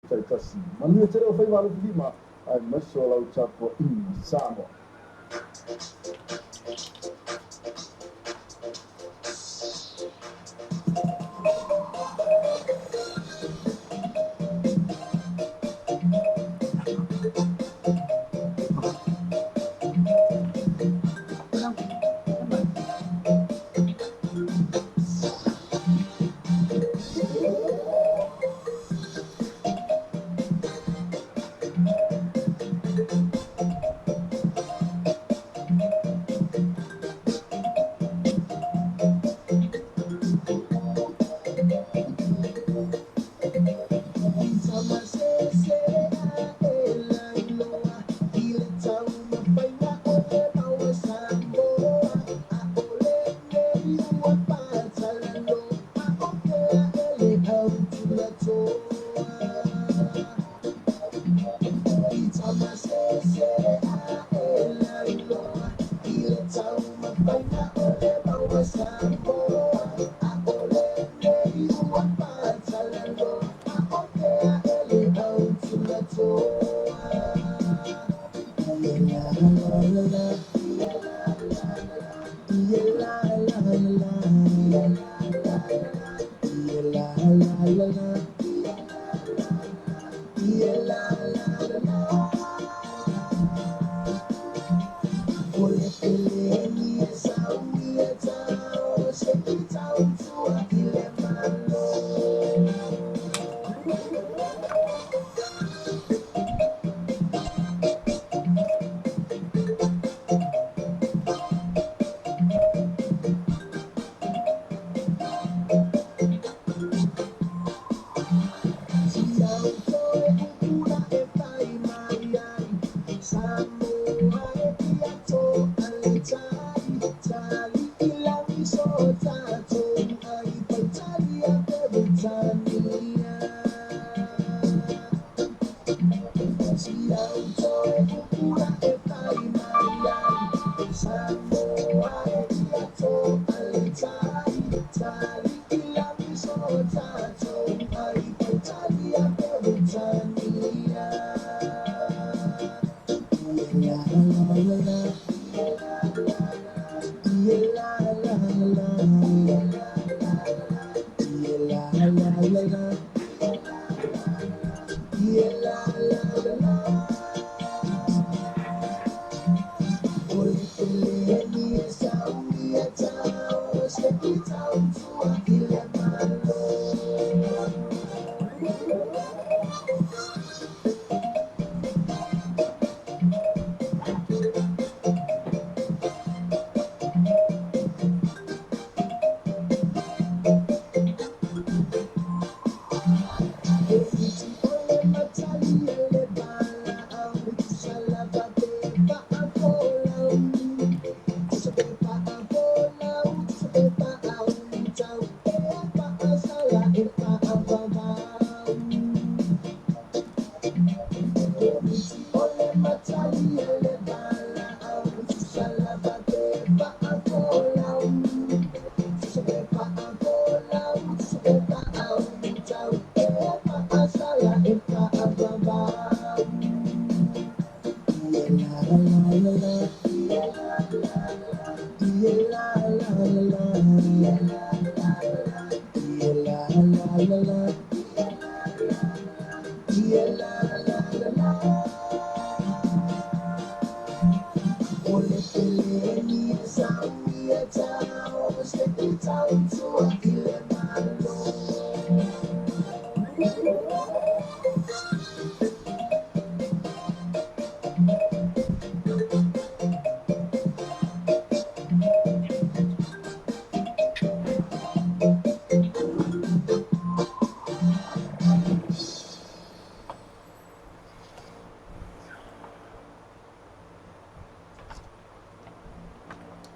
Taitasi. Manuia tele o faiva alofilima aemaise o lau tapuaiga Samoa.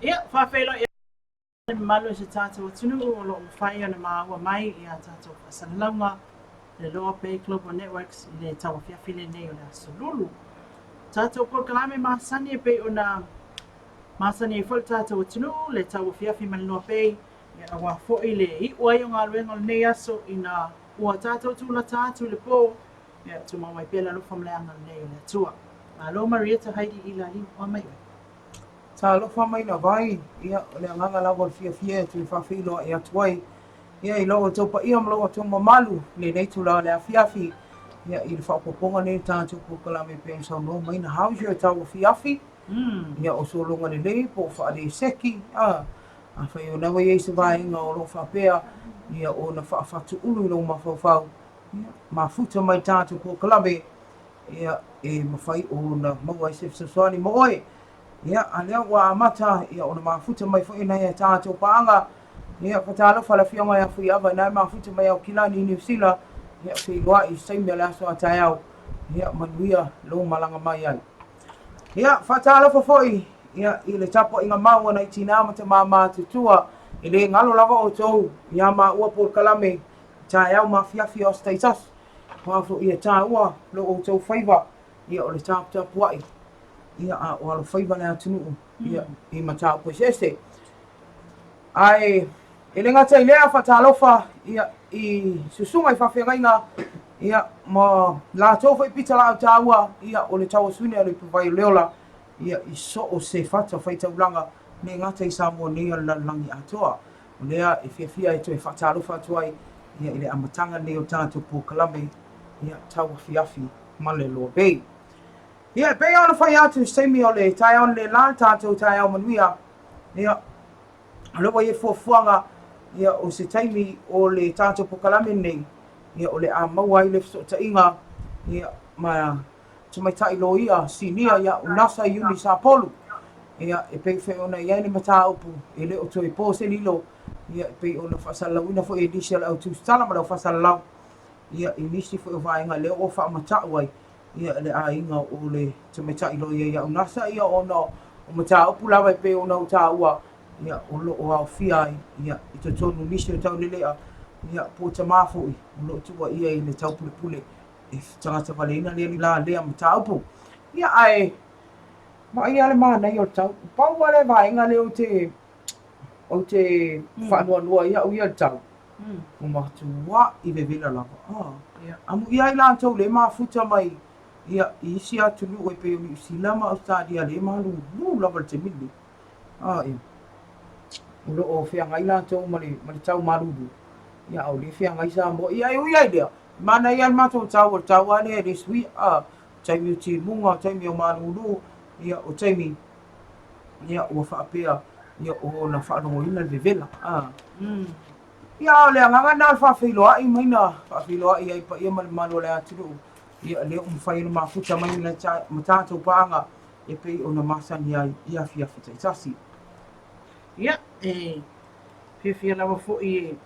Ia, faafeiloai le mamalu o si o tatou atunuu o lo o mafai ona maua mai i a tatou faasalalauga le Loa Bay Global Networks i le tauafiafi lenei o le Aso Lulu. Tatou polokalame masani e pei ona masani ai foi le tatou atunuu le tauafiafi ma le Loa Bay ia aua foi le iu ai o galuega o lenei aso ina ua tatou tulata atu i le po. Ia, tumau mai pea le alofa ma le agalelei o le Atua. Malo Marieta Heidi i Laliu, oa mai oe. Talofa mai na vai, ia, o le agaga lava o le fiafia e toe faafeiloai atu ai, ia, i lo outou paia ma lo outou mamalu i lenei itula o le afiafi, ia, i le faaopoopoga lenei o le tatou polokalame e pei ona saunoa mai na how's your tauafiafi, ia, o sologa lelei po o faaleseki, a, afai o lena ua i ai se vaega o lo o faapea, ia, ona faafatuulu i lou mafaufau, ia, mafuta mai i le tatou polokalame, ia, e mafai ona maua ai se fesoasoani mo oe. Ia, a lea ua amata, ia, ona mafuta mai foi nai a tatou paaga. Ia, faatalofa le Afioga ia Fuiava ina e mafuta mai Aukilani i Niu Sila. Ia, feiloai i se taimi o le aso a taeao. Ia, manuia lou malaga mai ai. Ia, faatalofa foi, ia, i le tapuaiga mau a nai tinā ma tamā matutua. E le galo lava outou iā maua polokalame i taeao ma afiafi o aso taitasi. Aua foi e taua lo outou faiva, ia, o le taputapuai, ia, a o alofaiva le atunuu, ia, i mataupu eseese. Ae e le gata i lea, faatalofa, ia, i susuga i faafeagaiga, ia, ma latou foi pitolaau taua, ia, o le tauasuina o le ipuvai o le ola, ia, i so o se fata faitaulaga, le gata i Samoa nei a o le lalolagi atoa. O lea e fiafia e toe faatalofa atu ai ia i le amataga lenei o tatou polokalame ia tauafiafi ma le Loa Bay. Ia e pei ona fai atu i se taimi o le taeao nei la le tatou taeao manuia, ia o lea ua i ai fuafuaga ia o se taimi o le tatou polokalame lenei ia o le a maua ai le fesootaiga ia ma Tamaitai Loia Sinia ia Unasa Iuni Sapolu. Ia, e pei foi ona i ai le mataupu e le o toe po se lilo, ia, e pei ona faasalalauina foi e nisi o le au tusitala ma le au faasalalau, ia, i nisi foi o vaega lea ua faamata'u ai, ia, le aiga o le tamaitai loia ia Unasa, ia, ona o mataupu lava e pei ona ou taua, ia, o lo o aofia ai, ia, i totonu nisi o taulelea, ia, po o tamā foi o lo o tuuaia i le taupulepule e tagata valeina lea la lea mataupu. Ia ae vaaia le manaia o le tau. Pau lava le vaega lea ou te ou te faanoanoa ai au ia i le tau, ua matuai vevela lava. Ah, amuia ai latou le mafuta mai ia i isi atunuu e pei o Niu Sila ma Ausetalia lea e malulu lava i le taimi lenei. Ah, ia. O lo o feagai latou ma le, ma le tau malulu, ia a o lea e feagai Samoa. Ia e ui ai i lea, Manaia le matou tau, o le tau lava lea e le suia, a, o taimi o timuga, o taimi o malulu, ia, o taimi, ia, ua faapea, ia, ona faalogoina le vevela, a. Ia, a o le agaga lena o le faafeiloai mai na faafeiloai ai i paia ma le mamalu o le atunuu, ia, lea ua mafai ona mafuta mai ma tatou paaga e pei ona masani ai i afiafi taitasi. Ia, e fiafia lava foi e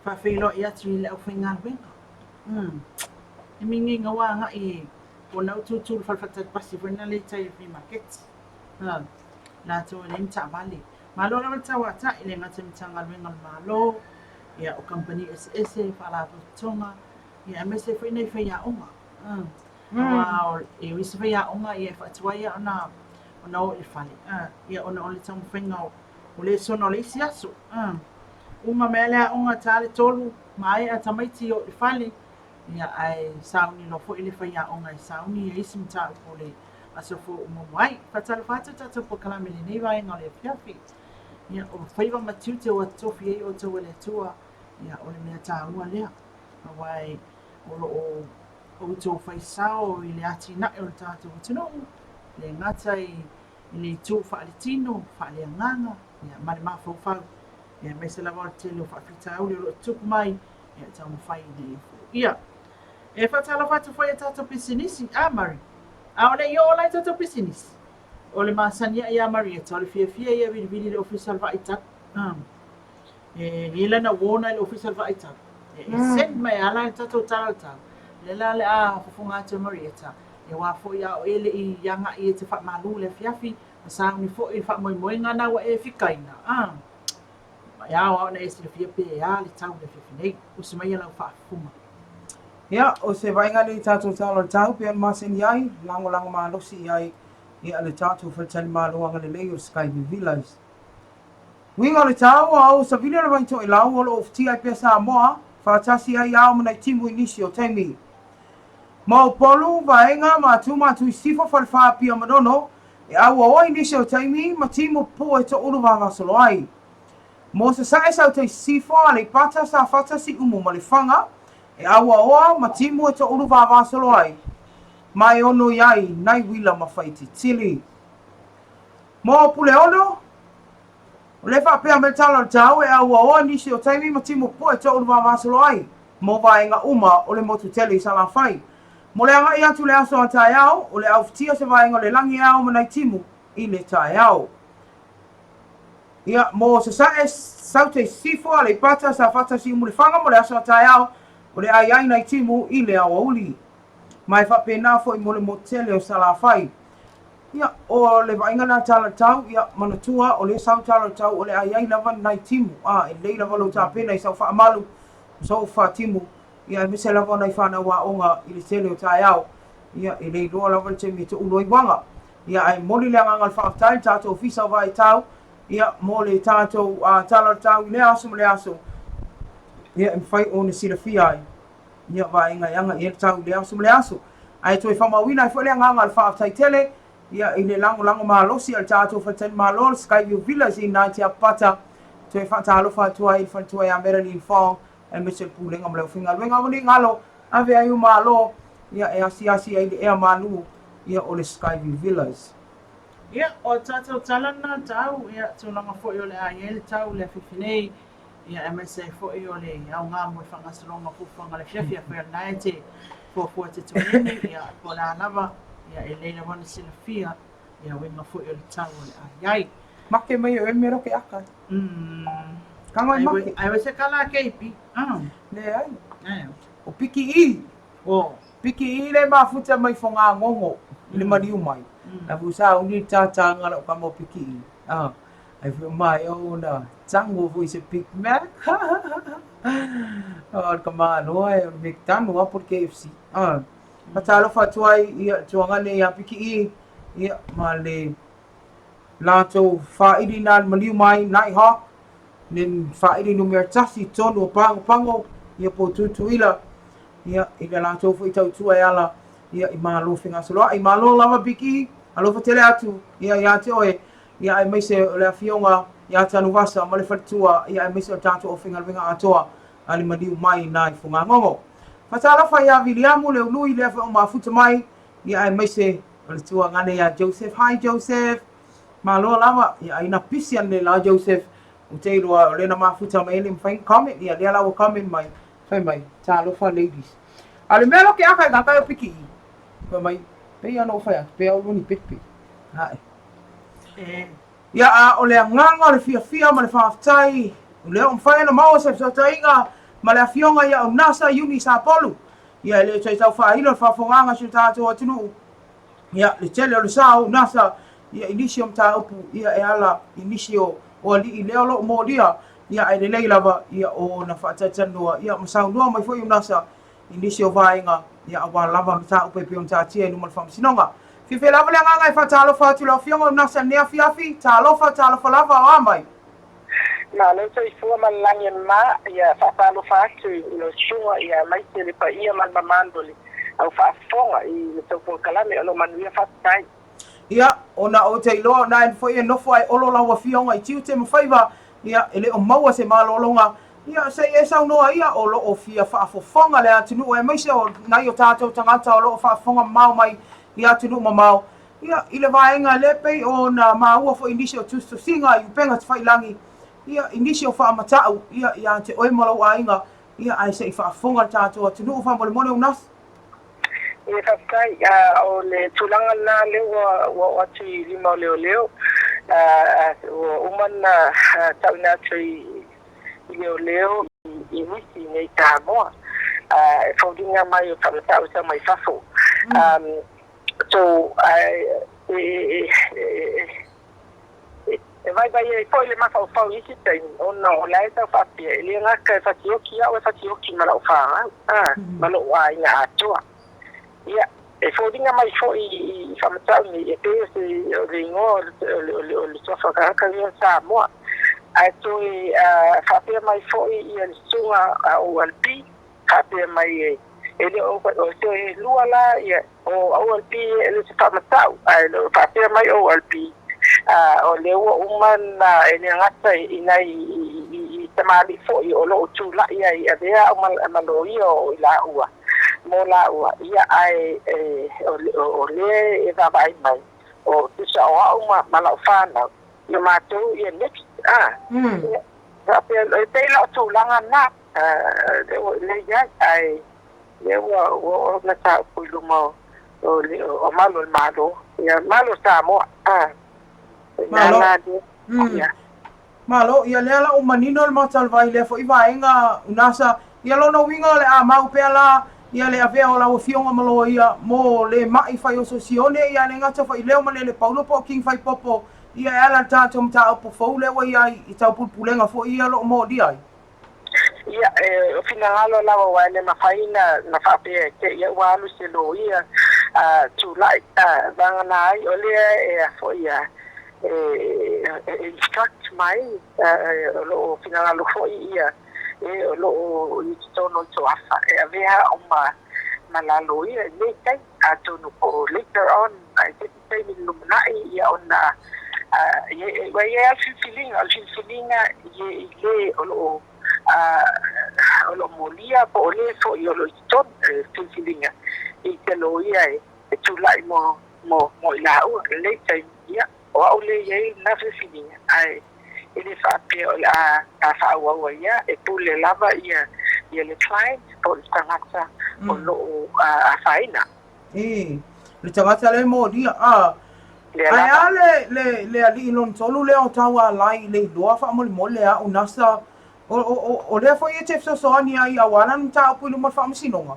faafeiloai atu i le aufaigaluega. Umm. E migeiga ua agai e ona ou tutu i le fale faatali pasi foi lena lea i tai o le flea market. Ha. Latou e leai ni taavale. Malo lava le tauatai, e le gata i Matagaluega a le Malo, ia o kamupani eseese, faalapotopotoga, ia aemaise ai foi nai faiaoga. Umm. Aua e o isi faiaoga ia e faatuai lava ona ona o i le fale. Ia ona o le taumafaiga o o lesona o le isi aso. Uma mai le aoga ta le 3, maea tamaiti o i le fale, ia ae sauni loa foi le faiaoga e sauni ia isi mataupu o le aso fou o muamua ai. Faatalofa atu tatou polokalame i lenei vaega o le afiafi. Ia, o faiva ma tiute ua totofi ai outou e le Atua, ia o le mea taua lea. Aua e o lo o outou fai sao i le atinae o le tatou atunuu, le gata i i le itu faaletino, faaleagaga, ia, ma le mafaufau, ia, aemaise lava o le tele o faafitauli o lo o tutupu mai, ia, e taumafai ina ia foia. E faatalofa atu foi i a tatou pisinisi. A Murray, a o le i oo la i tatou pisinisi, o le masani aʻe ia Marietta, o le fiafia ia e vilivili i le ofisa o le vaai tau. E i ai lana warner i le ofisa o le vaai tau. E send mai ala le tatou tala o le tau. Lea la o le a fofoga atu e Marietta, Ia aua foi a o e le i agai e te faamalu i le afiafi, ma sauni foi i le faamoemoega na ua e fikaina, a, e ao lava ona e silafia pe a le tau i le afiafi nei. Usi maia lau faafofoga. Ia, o se vaaiga lea i tatou tala o le tau pei ona masani ai, lagolago malosi i ai ia le tatou faletalimalo agalelei o Skyview Villas. Uiga o le tau, a o savili o le vaitoelau o lo o ufitia ai pea Samoa, faatasi ai ao ma nai timu i nisi o taimi. Ma Upolu, Vaega, Matu, Matu i Sisifo, Falefa, Apia, Manono, e auau ai nisi o taimi ma timu pupuu e toʻulu vavasolo ai. Mo Sasae, Saute i Sisifo, Aleipata, Safata, Siumu ma Lefaga, e auaoa ma timu e toʻulu vavasolo ai, ma e ono i ai nai uila ma Faititili. Mo Puleono, O lea faapea mai le tala o le tau e auaoa nisi o taimi ma timu poe toulu vavasolo ai mo vaega uma o le motu tele i Salafai. Mo le agai atu i le aso a taeao, o le aufitia se vaega o le lagi e ao ma nai timu i le taeao. Ia, mo Sasae, Saute i Sisifo, Aleipata, Safata, Siumu Lefaga mo le aso a taeao, o le ai ai nai timu i le aoauli. Ma e faapena foi mo le motu tele o Salafai. Ia, o le vaaiga lena tala tau, ia, manatua, o lea sau tala tau, o le a i ai lava nai timu, a, e lelei lava lou tapena i sau faamalu, ma sou faatimu, ia, aemaise lava o nai fanau aoga i le tele o taeao, ia, e le iloa lava le taimi e toulu ai uaga. Ia, ae momoli le agaga o le faafetai i le tatou Ofisa o Vaitau, ia, mo le tatou tala o le tau i lea aso ma lea aso, ia, e mafai ona silafia ai. ia vaega e agai i ai le tau i lea aso ma lea aso. Ae toe faamauina ai foi le agaga o le faafetai tele ia i le lagolago malosi a le tatou faletalimalo le Skyview Villas i Natiapata. Toe faatalofa atu ai i le faletua ia Madeline Fong aemaise le Pulega ma le aufaigaluega. Aua ne i galo, ave ai u malo ia e asiasi ai i le ea malu ia o le Skyview Villas. Ia, o tatou tala lena tau, ia, tulaga foi o le a i ai le tau i le afiafi nei, Ia, aemaise ai foi o le aoga mo le faagasologa o fuafuaga o le afiafi, afai o lena e te fuafua e te tuanini, ia, po o le a lava, ia, e lelei lava ona silafia, ia, uiga foi o le tau o le a i ai. Make mai e oe mea ke aka. Kago e make. Ai se kala ke ipi. Leai. O piki i. O. Piki i le mafuta mai fo ngā ngongo i le maliu mai. Na fu sa uni tātānga lau kama o piki i. Ai foi mai o na tango foi se Big Mac. O le kamānoa e o le McDonald a po le KFC. Faatalofa atu ai ia tuagane ia Piki ia ma le latou faaili na le maliu mai Nighthawk le faaili numera tasi tonu o Pagopago ia po Tutuila ia i le latou foi tautua e ala ia i Malo fegasoloai. Malo lava Piki, alofa tele atu ia ia te oe ia aemaise o le Afioga ia Tanuvasa ma le faletua, ia aemaise o le tatou aufaigaluega atoa a le maliu mai nai Fogagogo. Faatalofa ia Viliamu Leului lea foi o mafuta mai, ia aemaise o le tuagane ia Joseph. Hi Joseph! Malo lava, ia ai na pisi ane la Joseph, ou te iloa o lea na mafuta mai e le mafai ona comment, ia lea la ua comment mai, fai mai, talofa ladies. A o le mea lo ke aka i ka kai o Piki'i, fai mai, pei lava ona ou fai atu, pe au lua ni pepe. Ae. Ia, a o le agaga o le fiafia ma le faafetai, o lea ua mafai ona maua se fesootaiga ma le Afioga ia Unasa Iuni Sapolu. Ia, e le o toe tau faailo le faafofogaaga a si o tatou atunuu, ia, le tele o le sa o Unasa, ia, i nisi o mataupu, ia, e ala i nisi o, o alii lea o lo o molia, ia, ae lelei lava, ia, ona faatalatalanoa, ia, ma saunoa mai foi Unasa i nisi o vaega, ia, aua lava mataupu e pei ona taatia i luma o le Faamasinoga. Fiafia lava le agaga e faatalofa atu i lau Afioga Unasa i lenei afiafi. Talofa, talofa lava, o a mai? Malo soifua ma le lagi e mama, ia faatalofa atu i lau susuga ia aemaise le paia ma le mamalu o le au faafofoga i le tou polokalame o lo o manuia faafetai. Ia, ona ou te iloa o nae foi e nofo ae olo lau afioga i tiute ma faiva, ia, e le o maua se malologa, ia, se i e saunoa ia, o lo o fia faafofoga le atunuu aemaise o nai o tatou tagata o lo o faafofoga mamao mai i atunuu mamao, ia, i le vaega lea pei ona maua foi i nisi o tusitusiga i upega tafailangi, ia, i nisi o faamatau, ia, ia te oe ma lou aiga, ia, ae se i faafofoga le tatou atunuu faamolemole Unasa. Ia faafetai. O le tulaga lena lea ua oo atu i lima o leoleo, ua uma ona tauina atu i leoleo i nisi i nei Samoa e foliga mai o faamatau sau mai fafo. So, e E vaivai ai foi le mafaufau i isi taimi, ona o la e tau faapea, e le gata e fatioki au, e fatioki ma lau fanau, a, ma lou aiga atoa. Ia, e foliga mai foi i faamatau nei, e pei o se, o le igoa o le, o le, o le suafa tagata lea o Samoa. Ae toe faapea mai foi ia le susuga a OLP, faapea mai e. E le o o se lua la ia o OLP e le se faamatau, ae le o faapea mai OLP o lea ua uma na e le gata i nai i tamalii foi o loo tulai ai avea au ma loia o i laua mo laua ia, ae o lea e vaavaai mai o tusa o au ma lau fanau ia matou ia next faapea e pei lau tulaga na le iai, ae lea ua oo mataupu i luma o malu o le Malo, ia malu o Samoa Malo. Ia. Malo, ia lea la ua manino le Maota o le Vai i lea foi vaega unasa. Ia lona uiga o le a mau pea la ia le avea o lau afioga ma loia mo le ma'i fai oso sione, ia le gata foi leo ma lele paulo po o King Faipopo, ia e ala i le tatou mataupu fou lea ua i ai i taupulepulega foi ia o lo o molia ai. Ia, o finagalo lava aua e le mafai na faapea e te i ua alu se loia tulai vagana ai o lea e a foi e instruct mai o lo o finagalo foi ia e o lo o i totonu o toafa e avea au ma la loia i lenei taimi, atonu po o later on i se isi taimi i le lumanai ia ona ua i ai lava le filifiliga, o le filifiliga i le o lo o molia po o le foi o lo o i totonu e filifiliga i te loia e tulai mo i laua i lenei taimi. Ia, o au lea e i ai lena filifiliga, ae e le faapea o le a faaauau ai lava, e pule lava ia le client po o le tagata o lo o afaina. I le tagata lea e molia, a. Ae a le alii lona tolu lea o Taualai i le iloa faamolemole a Unasa, o lea foi e te fesoasoani ai aua lana mataupu i luma o le faamasinoga?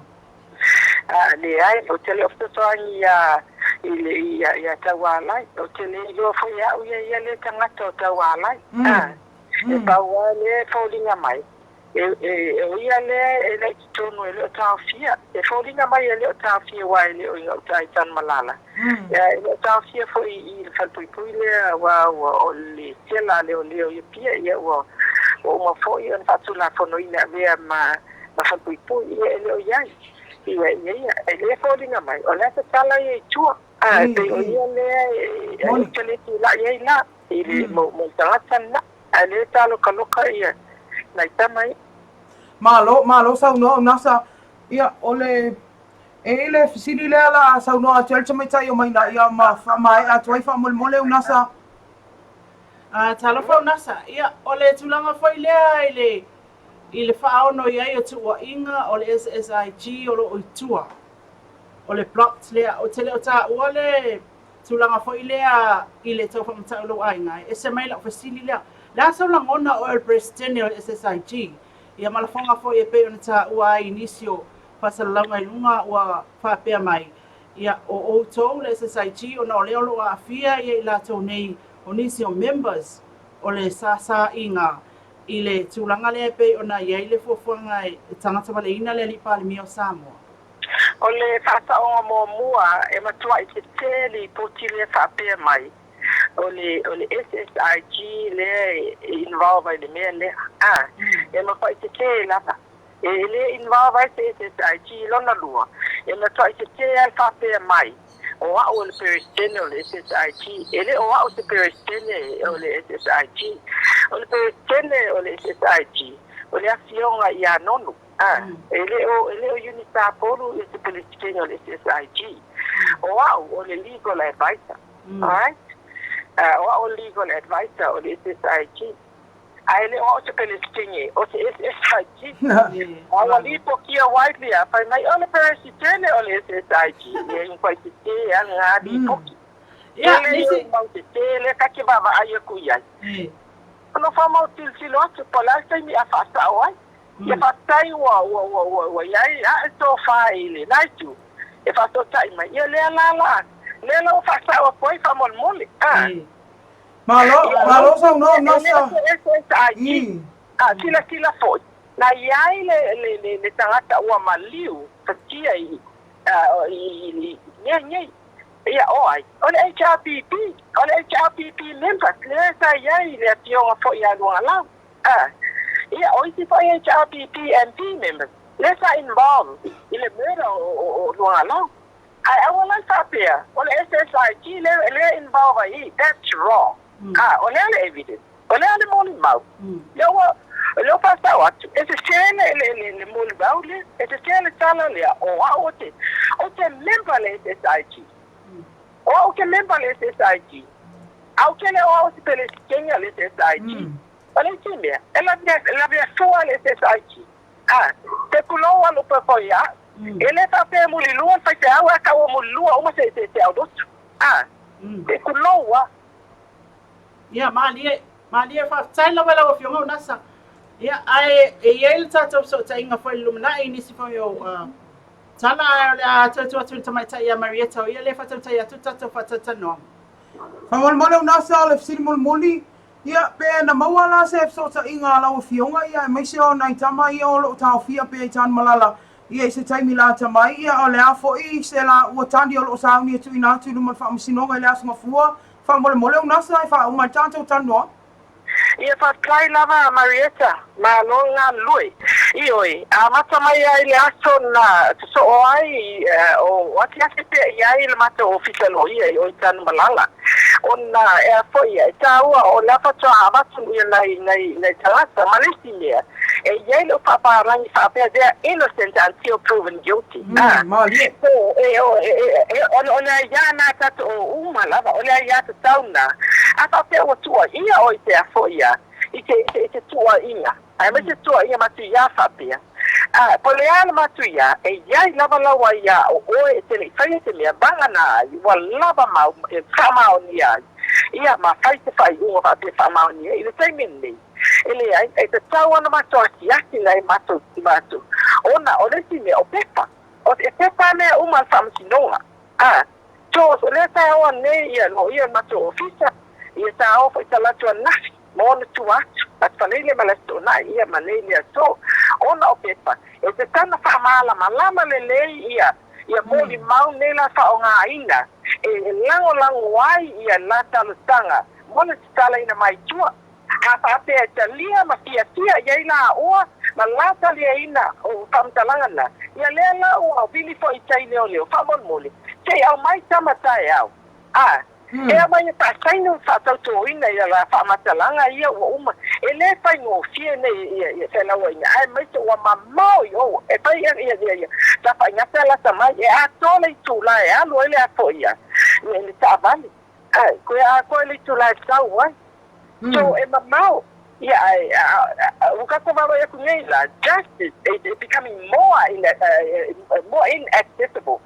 Leai, ou te le o fesoasoani ia Taualai. Ou te le iloa foi e au ia ia lea tagata o Taualai. E pau lava lea e foliga mai, o ia lea e le i totonu e le o taofia. E foliga mai e le o taofia aua e le o i gauta i Tanumalala. E le o taofia foi i le falepuipui lea aua o le sela a leoleo i Apia, ia ua uma foi ona faatulafonoina e avea ma falepuipui, ia e le o i ai. Ia ia, e le foliga mai, o le a tatala ia i tua. E pei o ia lea e te le tulai ai la i le mo le tagata lena. Ae le talokaloka ia nai tama ia. Malo, malo saunoa Unasa. Ia, o le, e i ai le fesili lea la a saunoa atu ai le tamaitai o Maina, ia ma faamaea atu ai faamolemole Unasa. Talofa Unasa. Ia, o le tulaga foi lea i le, i le faaono i ai o tuuaiga o le SSIG o lo o i tua o le blocked lea. Ou te le o taua le tulaga foi lea i le tau faamatau i lou aiga, e ese mai lau fesili lea. Le a sau lagona o le Peresetene o le SSIG? Ia ma lafoga foi e pei ona taua ai i nisi o faasalalauga i luga ua faapea mai, ia, o outou le SSIG ona o lea o lo o aafia ia i latou nei o nisi o members o le sasaiga i le tulaga lea e pei ona i ai le fuafuaga e tagatavaleina le Alii Palemia o Samoa. O le faasaoga muamua e matuai tetē le lipoti lea faapea mai o le o le SSIG lea e involve ai i le mea lea. A, e matuai tetē lava. E le involve ai se SSIG. Lona lua, e matuai tetē lava le faapea mai o au o le Peresetene o le SSIG. E le o au se Peresetene o le SSIG. O le Peresetene o le SSIG o le Afioga ia Nonu. E le o e le o Unisa Polu i se Peresetene o le SSIG. O au o le legal advisor. Alright? O au o le legal advisor o le SSIG. Ae le o au se Peresetene o se SSIG. A ua lipotia widely a fai mai o le Peresetene o le SSIG. E matua tetē a lena lipoti. Ia, Tele nisi o mau tetē lea ta te vaavaai atu i ai. Ona faamautilotilo atu po o le a le taimi a faasao ai. Ia faafetai ua ua ua ua ua i ai ae tofa i lena itu e faatautai mai. Ia lea la la lea la ua faasao atu ai faamolemole. A. Malo, Ia, malo saunoa e le o Nasa. se SSIG. A silasila foi, na i ai le le le le tagata ua maliu fatia i i i mea nei. Ia, o ai? O le HRPP, o le HRPP members lea sa i ai le afioga foi ia Luagalau. Ia, o isi foi HRPP MP members. Lea sa involve i le murder o Luagalau. Ae aua la le faapea o le SSIG lea lea e involve ai i i. That's wrong. A, o le a le evidence? O le a le molimau? Lea ua lea ua faasao atu, e sese le le le le molimau lea, e sese le tala lea, o au ou te ou te member le SSIG. O au ou te member le SSIG. A ou te le o au o se Pelesitene a le SSIG. O le isi mea, e lavea lavea fua le SSIG. A, te pulou alu pe foi a. E le faapea e mulilua le faifeau ae tau ua mulilua uma se se se aulotu. A, te pulou a. Ia, malie, malie, faafetai lava i lau Afioga Unasa. Ia, ae e i ai le tatou fesootaiga foi i le lumanai i nisi foi o uh, tala, ae o le a toe tuu atu i le tamaitai ia Marietta, o ia lea e faatautai atu le tatou faatalatalanoaga. Faamolemole Unasa, o le fesili mulimuli, Ia, pe na maua la se fesootaiga a lau Afioga, ia, aemaise o nai tama ia o lo o taofia pea i Tanumalala, ia, i se taimi lata mai, ia, o le a foi se laua tali o lo o sauni e tuuina atu i luma o le Faamasinoga i le Aso Gafua, faamolemole Unasa e faauma ai le tatou talanoaga. Ia, faafetai lava Marietta, malo le galulue. Ioe, amata mai lava i le aso na sosoo ai o asiasi pea i ai le matou Ofisa Loia i o i Tanumalala. Ona e a foi ia, e taua o la faatoa avatu ia nai, nai, nai tagata ma le isi mea, e i ai lou faapalagi faapea, they are innocent until proven guilty. A, Malie. so, e, o, e, e, e, o, o le aiā na tatou uma lava, o le aiā tatau na, a faapea ua tuuaia oe i te a foi ia, i te, i te, i te tuuaiga, Aemaise tuuaiga matuia faapea, A, po o le a le matuia, e i ai lava lau aiā o oe e te le i faia se mea vagana ai, ua lava mau e faamaonia ai ia ma fai se faaiuga faapea e faamaonia ai. I le taimi lenei, e leai, e tatau ona matou asiasi nai matou i matou, ona o le isi mea, o pepa, o e pepa mea uma a le Faamasinoga. A, so, o lea sa o nei ia loia o le matou ofisa, ia sa o foi talaatu ananafi. Ma ona tua atu, Aso Faraile ma le Aso Toonai, ia ma nei le aso. Ona o pepa, e tatau ona faamalamalama lelei ia ia molimau nei la faaaogaina e lagolago ai ia la talosaga mo le tatalaina mai tua. A faapea e talia ma fiafia i ai laua ma la taliaina o faamatalaga na, ia lea la ua vili foi i tai leoleo, faamolemole, se i aumai tama taeao. A, E aumai e faasaina ma faatautoina ia la faamatalaga ia ua uma. E le faigofie nei ia ia felauaiga aemaise ua mamao i o e fai ia ia ia ia tafaigata lata mai e atoa le itula e alu ai le aso ia ia i le taavale ae koe atoa le itula e sau ai. So e mamao ia ae ua tatou vaavaai atu nei la justice is becoming more in more inaccessible.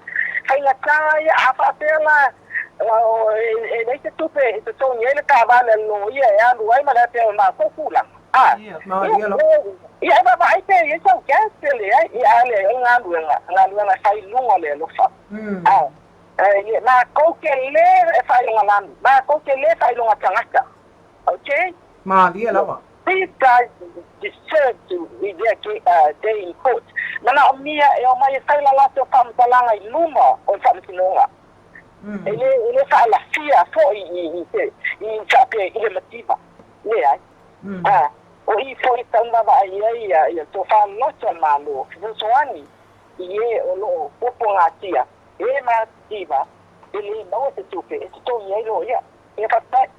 Faigata ia a faapea la e leai se tupe e totogi ai le taavale a le loia e alu ai ma le atea o matou tulaga. A ia e vaavaai pe i ai sau gas pe leai. Ia a leai o le galuega, galuega e fai i luga o le alofa. A matou te le faailoga lanu, matou te le faailoga tagata. Ok? Malie lava. These guys deserve to be their day in court. Manaomia e omai e fai la latou faamatalaga i luma o le faamasinoga. E le, e le faalafia foi i, i, se, i faapea i le mativa. Leai. A, o i foi e tatau ona vaavaai ai ia, ia tofa loto a le Malo, fesoasoani i e o lo o puapuagatia e mativa e le maua se tupe e totogi ai loia. Ia faafetai.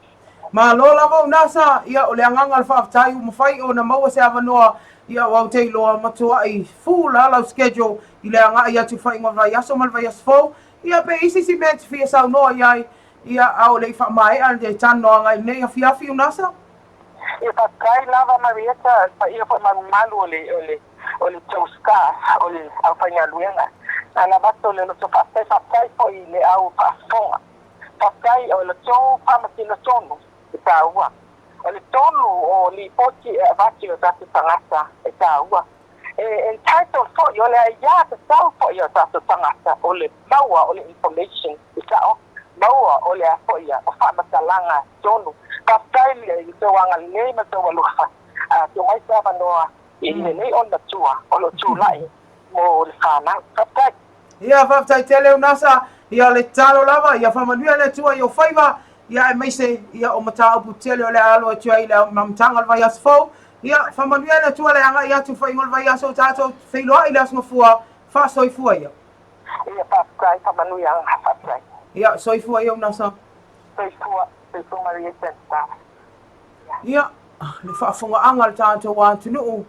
Malo lava Unasa, ia o le agaga o le faafetai ua mafai ona maua se avanoa, ia aua ou te iloa matuai full a lau schedule i le agai atu i le faaiuga o le vaiaso ma le vaiaso fou, ia pe isi si mea e te fia saunoa i ai, ia a o le i faamaea le talanoaga i lenei afiafi Unasa? Ia faafetai lava Marietta, le paia foi malumalu o le o le o le tou staff, o le aufaigaluega. Na lava atu le loto faafetai, faafetai foi i le au faafofoga. Faafetai o le tou faamasino tonu e taua. O le tonu o lipoti e avatu i o tatou tagata e taua. E entitled foi, o le aiā tatau foi i o tatou tagata o le maua o le information e sao, maua o le a foi ia, o faamatalaga tonu. Faafetai i le tou agalelei ma le tou alofa, a tuu mai se avanoa i lenei ona matua o lo o tulai mo le fanau. Faafetai. Ia, faafetai tele Unasa, ia le tatalo lava, ia faamanuia le Atua i ou faiva, ia aemaise ia o mataupu tele o le a alo atu ai i le amataga o le vaiaso fou, Ia, faamanuia le Atua le agai atu i faaiuga o le vaiaso o tatou feiloai i le Aso Gafua, faasoifua ia. Ia, faafetai, faamanuiaga, faafetai. Ia, soifua ia Unasa. Soifua, soifua manuia Senta. Ia, le faafogaaga a le tatou atunuu,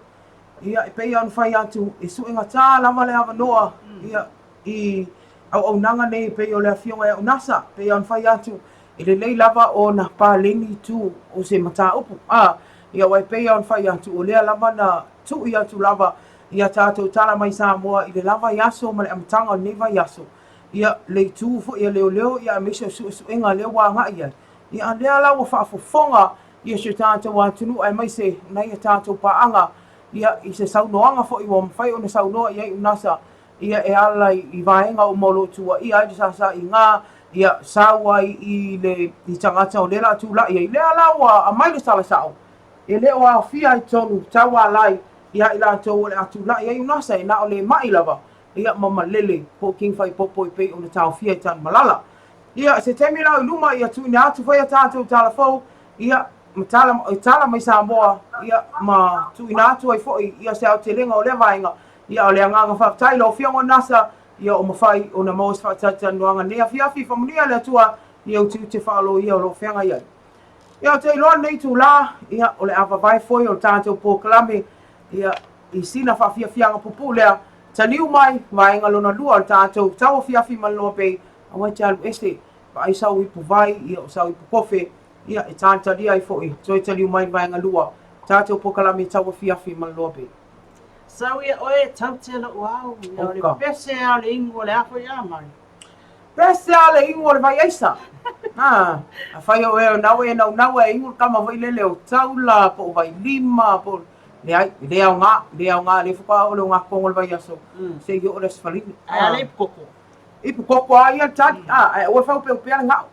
ia, e pei ona fai atu, e suegata lava le avanoa, ia, i auaunaga nei e pei o le Afioga ia Unasa, e pei ona fai atu, e lelei lava ona paleni itu o se mataupu. A, ia, aua e pei ona fai atu, o lea lava na tui atu lava ia tatou tala mai Samoa i le la vaiaso ma le amataga o lenei vaiaso, ia, le itu foi a leoleo, ia, aemaise o suesuega lea ua agai i ai. Ia, a lea la ua faafofoga ia si o tatou atunuu aemaise nai a tatou paaga, ia, i se saunoaga foi ua mafai ona saunoa i ai Unasa, ia, e ala i vaega uma o lo o tuuaia ai le sasaiga, ia, sau ai i le i tagata o lea o le a tulai ai. Lea la ua aumai le tala sao, e le o aofia ai totonu taualai ia i latou o le a tulai ai Unasa, e na o le mai lava, ia, ma malele po o King Faipopo e pei ona taofia i Tanumalala. Ia, se taimi la o i luma, ia tuuina atu foi a tatou tala fou, ia, ma tala, e tala mai Samoa, ia, ma tuuina atu ai foi, ia, se aotelega o lea vaega. Ia, o le agaga faafetai i lau Afioga o Nasa, ia, o mafai ona maua se faatalatalanoaga nei afiafi, faamanuia le Atua i ou tiute faaloia o lo o feagai ai. Ia, ou te iloa lenei itulā, ia, o le a vavae foi o le tatou polokalame, ia, i sina faafiafiaga pupuu lea, taliu mai vaega lona lua o le tatou tauafiafi ma le Loa Bay, aua e te alu ese, vaai sau ipu vai, ia, o sau ipu kofe, ia, e talitalia ai foi, toe taliu mai le vaega lua, tatou polokalame tauafiafi ma le Loa Bay. Sau ia oe e taute lou ao, ia o le pese a o le inu o le a foi a mai. Pese a le inu o le vai aisa. Ha, afai o e nau e naunau e inu le kama foi lele o taula po o vailima po o leai, e le aoga, e le aoga, lea faatoa oo le ogatotoga o le vaiaso, se i oo le Aso Faraile. Ae a le ipu koko? Ipu koko lava ia le tali, a, ae aua e faaopeopea le gao.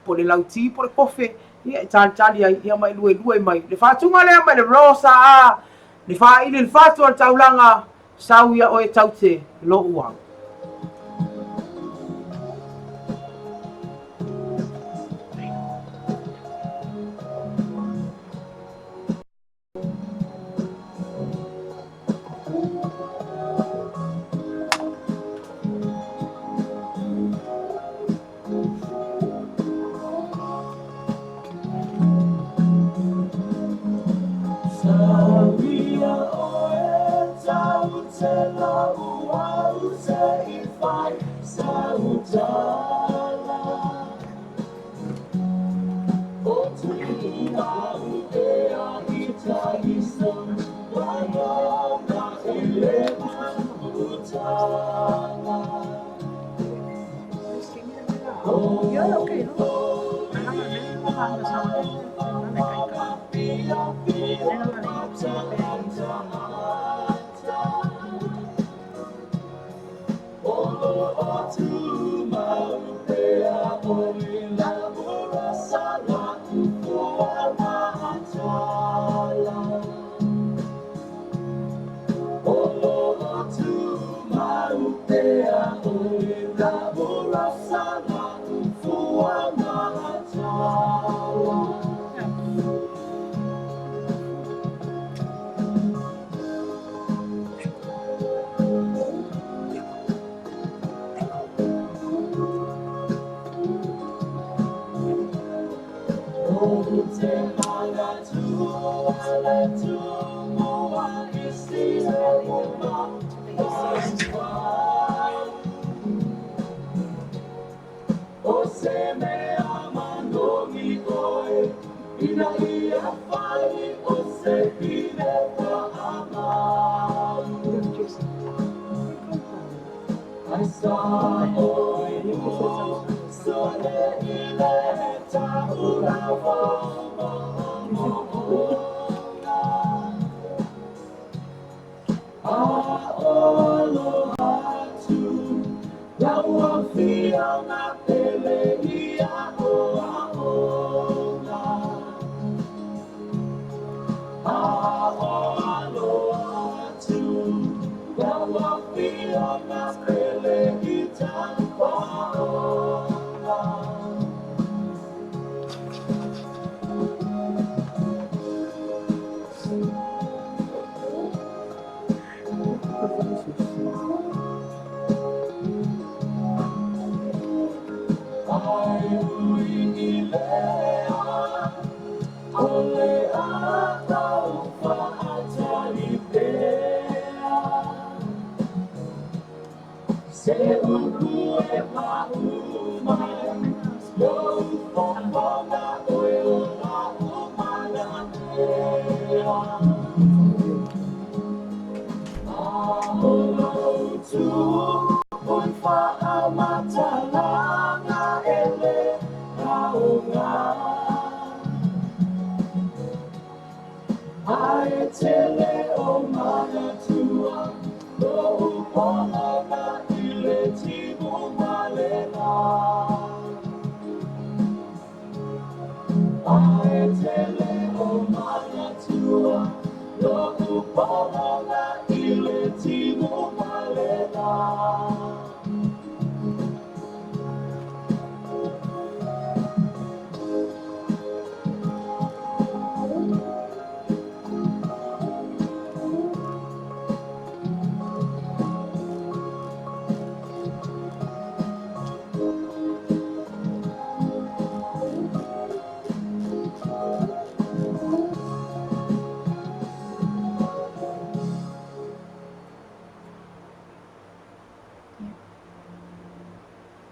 Po o le lauti po o le kofe, ia e talitali ai, ia ma e luelue mai. Le faatuga lea mai le Rosa a, le faaili le fatu o le taulaga, sau ia oe taute lou au.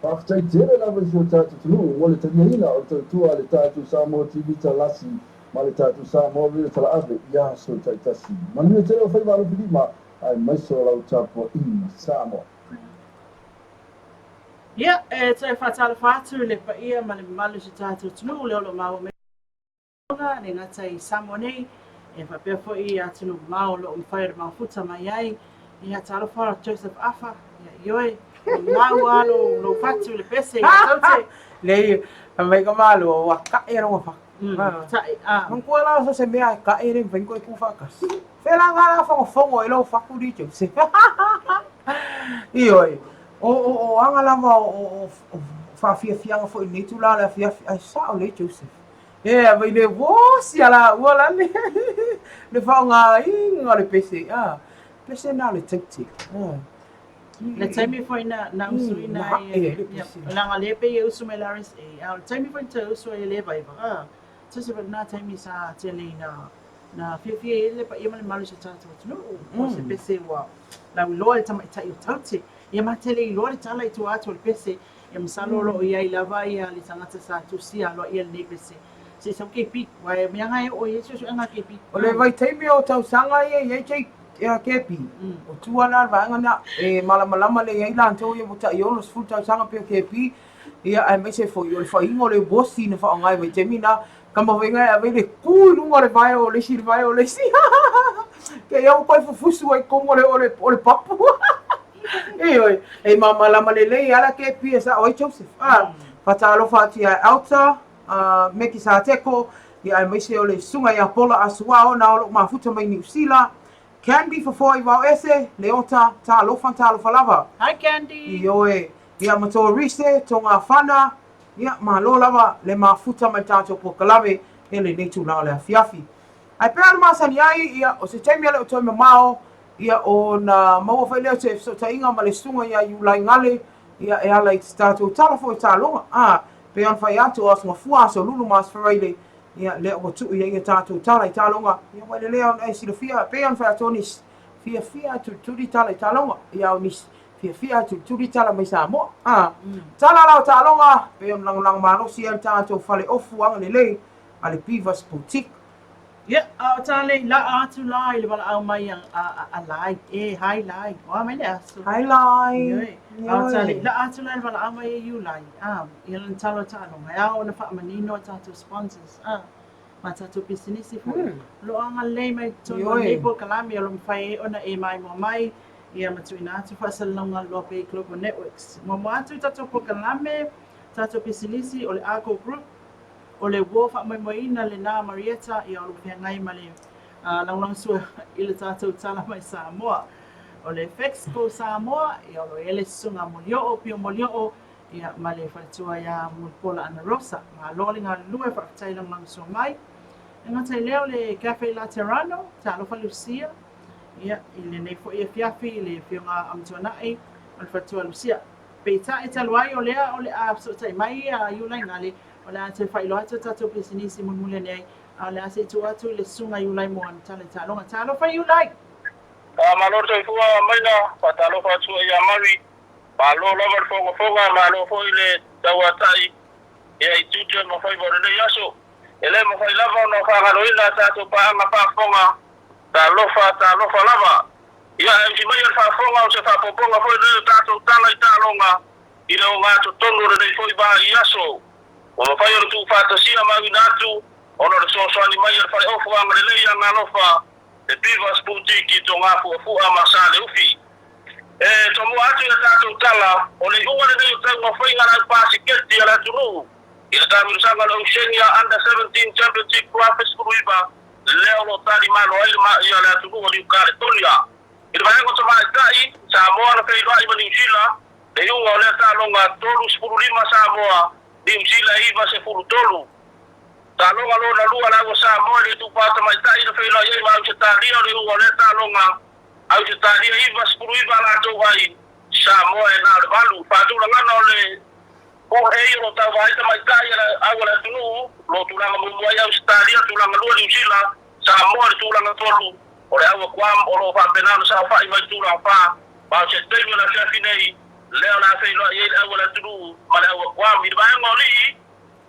Faafetai tele lava i si o tatou atunuu mo le taliaina o le tautua a le tatou Samoa TV Talasi ma le tatou Samoa Radio Talaave i aso taitasi. Manuia tele o faiva alofilima aemaise o lau tapuaiga Samoa. Ia, e toe faatalofa atu i le paia ma le mamalu o si o tatou atunuu lea o lo o maua mai e le gata i Samoa nei, e faapea foi i atunuu mamao o lo o mafai ona mafuta mai ai. Ia, talofa Joseph Afa, ia, ioe, ua mau lava lou, lou fatu i le pese ia Taute. Leai, fai mai ka malo, ua kaʻe lona fatu. Taʻi, a. Manatua la o so se mea e kaʻe e le mafai ona toe tu faatasi. Fea la nga la fogofogo ai lou fatu li Joseph. Ioe, o, o, o aga lava o, o, o faafiafiaga foi i lenei itula o le afiafi, ae sao lelei Joseph. E a vai le vosi ala ua la le le faaaogaina o le pese a pese na o le taute a Le taimi foi na na usuina ai e leaga lea pei e usu mai le RSA a o le taimi foi na toe usu ai e le Vaiva a tusa foi lena taimi sa tele ina na fiafia ai le paia ma le mamalu o si o tatou atunuu o se pese ua lauiloa i le tamaitai o Taute. Ia ma tele iloa le tala i tua atu o le pese. Ia masalo o lo o i ai lava ia le tagata sa tusia aloaia lenei pese se i sau KP aua e mea lava e oo i ai suesuega a KP. O le vaitaimi o tausaga ia i ai KP, o tua la le vaega lena e malamalama lelei ai latou ia ua tai 60 tausaga pei o KP, ia aemaise foi o le faiga o le uosi na faaaoga i vaitaimi na, Tama faiga e ave i le ku i luga o le vae o le isi i le vae o le isi. Kei au koe fufusu ai totonu o le, o le, o le papu. Ioe, e malamalama lelei ala ke pia sa oi Joseph. Ah, faatalofa atu ia Alta, uh, Meki Sateko, ia aemaise o le susuga ia Pola Asuao na o loo mafuta mai Niu Sila. Candy Fofoa i Vaoese, Leota, talofa talofa lava. Hi Candy. Ioe, ia ma tō Rise, tō ngā whana, Ia, malo lava le mafuta mai le tatou polokalame i lenei tulaga o le afiafi. Ae pei ona masani ai, ia, o se taimi e le o toe mamao, ia, ona maua foi lea o se fesootaiga ma le susuga ia Iulai Gale, ia, e ala i se tatou tala foi o taaloga. A, pei ona fai atu, o Aso Gafua, Aso Lulu ma Aso Faraile, ia, lea ua tuu i ai a tatou tala i taaloga, ia, ua lelei ona e silafia, pei ona fai atu o nisi, fiafia e tulituli tala i taaloga, ia, o nisi, Fiafia e tulituli tala mai Samoa. A, tala la o taaloga, pei ona lagolago malosi ai le tatou fale ofu agalelei a le Beavers Boutique. Ia, a o talei laa atu la i le valaau mai a, a, a Lai. E, hi Lai. O a mai le aso? Hi Lai. Ioe. A o talei laa atu la i le valaau mai a Iulai. A, ia lana tala o taaloga. E ao ona faamanino a tatou sponsors. A, ma tatou pisinisi foi. O lo o agalelei mai i totonu o lenei polokalame o lo o mafai ai ona e maimoa mai Ia ma tuuina atu faasalalauga a le Loa Bay Global Networks. Muamua atu i tatou polokalame, tatou pisinisi, o le Argo Group, o le uo faamoemoeina lena Marietta, ia o lo o feagai ma le lagolagosua i le tatou tala mai Samoa. O le Fexco Samoa, ia o lo o i ai le Susuga Molioo, Pio Molioo, ia ma le faletua ia Mulipola Anarosa. Malo le galulue, faafetai lagolagosua mai. E gata i lea o le Cafe Laterano, talofa Lucia, Ia, i lenei foi afiafi i le Afioga Amituanai ma le faletua Lucia. Peitai, talu ai o lea o le a fesootai mai Iulai Gale, o le a toe faailoa atu a tatou pisinisi mulimuli ane ai, a o le a se i tuu atu i le Susuga Iulai mo ana tala i taaloga. Talofa Iulai! Faamalo le soifua maina, faatalofa atu foi ia Mari, malo lava le fogafoga, malo foi le tauatai ia i tiute ma faiva o lenei aso. E le mafai lava ona faagaloina a tatou paaga faafofoga, talofa, talofa lava. Ia ae usi mai le faafofoga o se faaopoopoga foi lenei o tatou tala i taaloga i le ogatotonu o lenei foi vaiaso. Ua mafai ona tuufaatasia ma auina atu ona o le fesoasoani mai a le Faleofu Agalelei Agalofa, le Beavers Boutique i Togafuafua ma Saleufi. E tomua atu i a tatou tala, o le iuga lenei o taumafaiga a le au pasiketi a le atunuu i le taamilosaga o le Oceania Under 17 Championship 2019 lea o lo o talimalo ai le atunuu o Niu Kaletonia. I le vaega o tamaitai, Samoa na feiloai ma Niu Sila, le iuga o lea taaloga 35 Samoa, Niu Sila 93. Taaloga lona lua le au a Samoa i le itupa tamaitai na feiloai ai ma Ausetalia, o le iuga o lea taaloga Ausetalia 99 a latou ai, Samoa e na o le 8. Faatulagana o le Pool A o lo o tauva ai tamaitai a le au a le atunuu, o lo o tulaga muamua ai Ausetalia, tulaga lua Niu Sila, Samoa i le tulaga tolu, o le au a Guam o lo o faapena ona saofai mai le tulaga fa, ma o se taimi o le afiafi nei lea o le a feiloai ai le au a le atunuu ma le au a Guam. I le vaega o alii,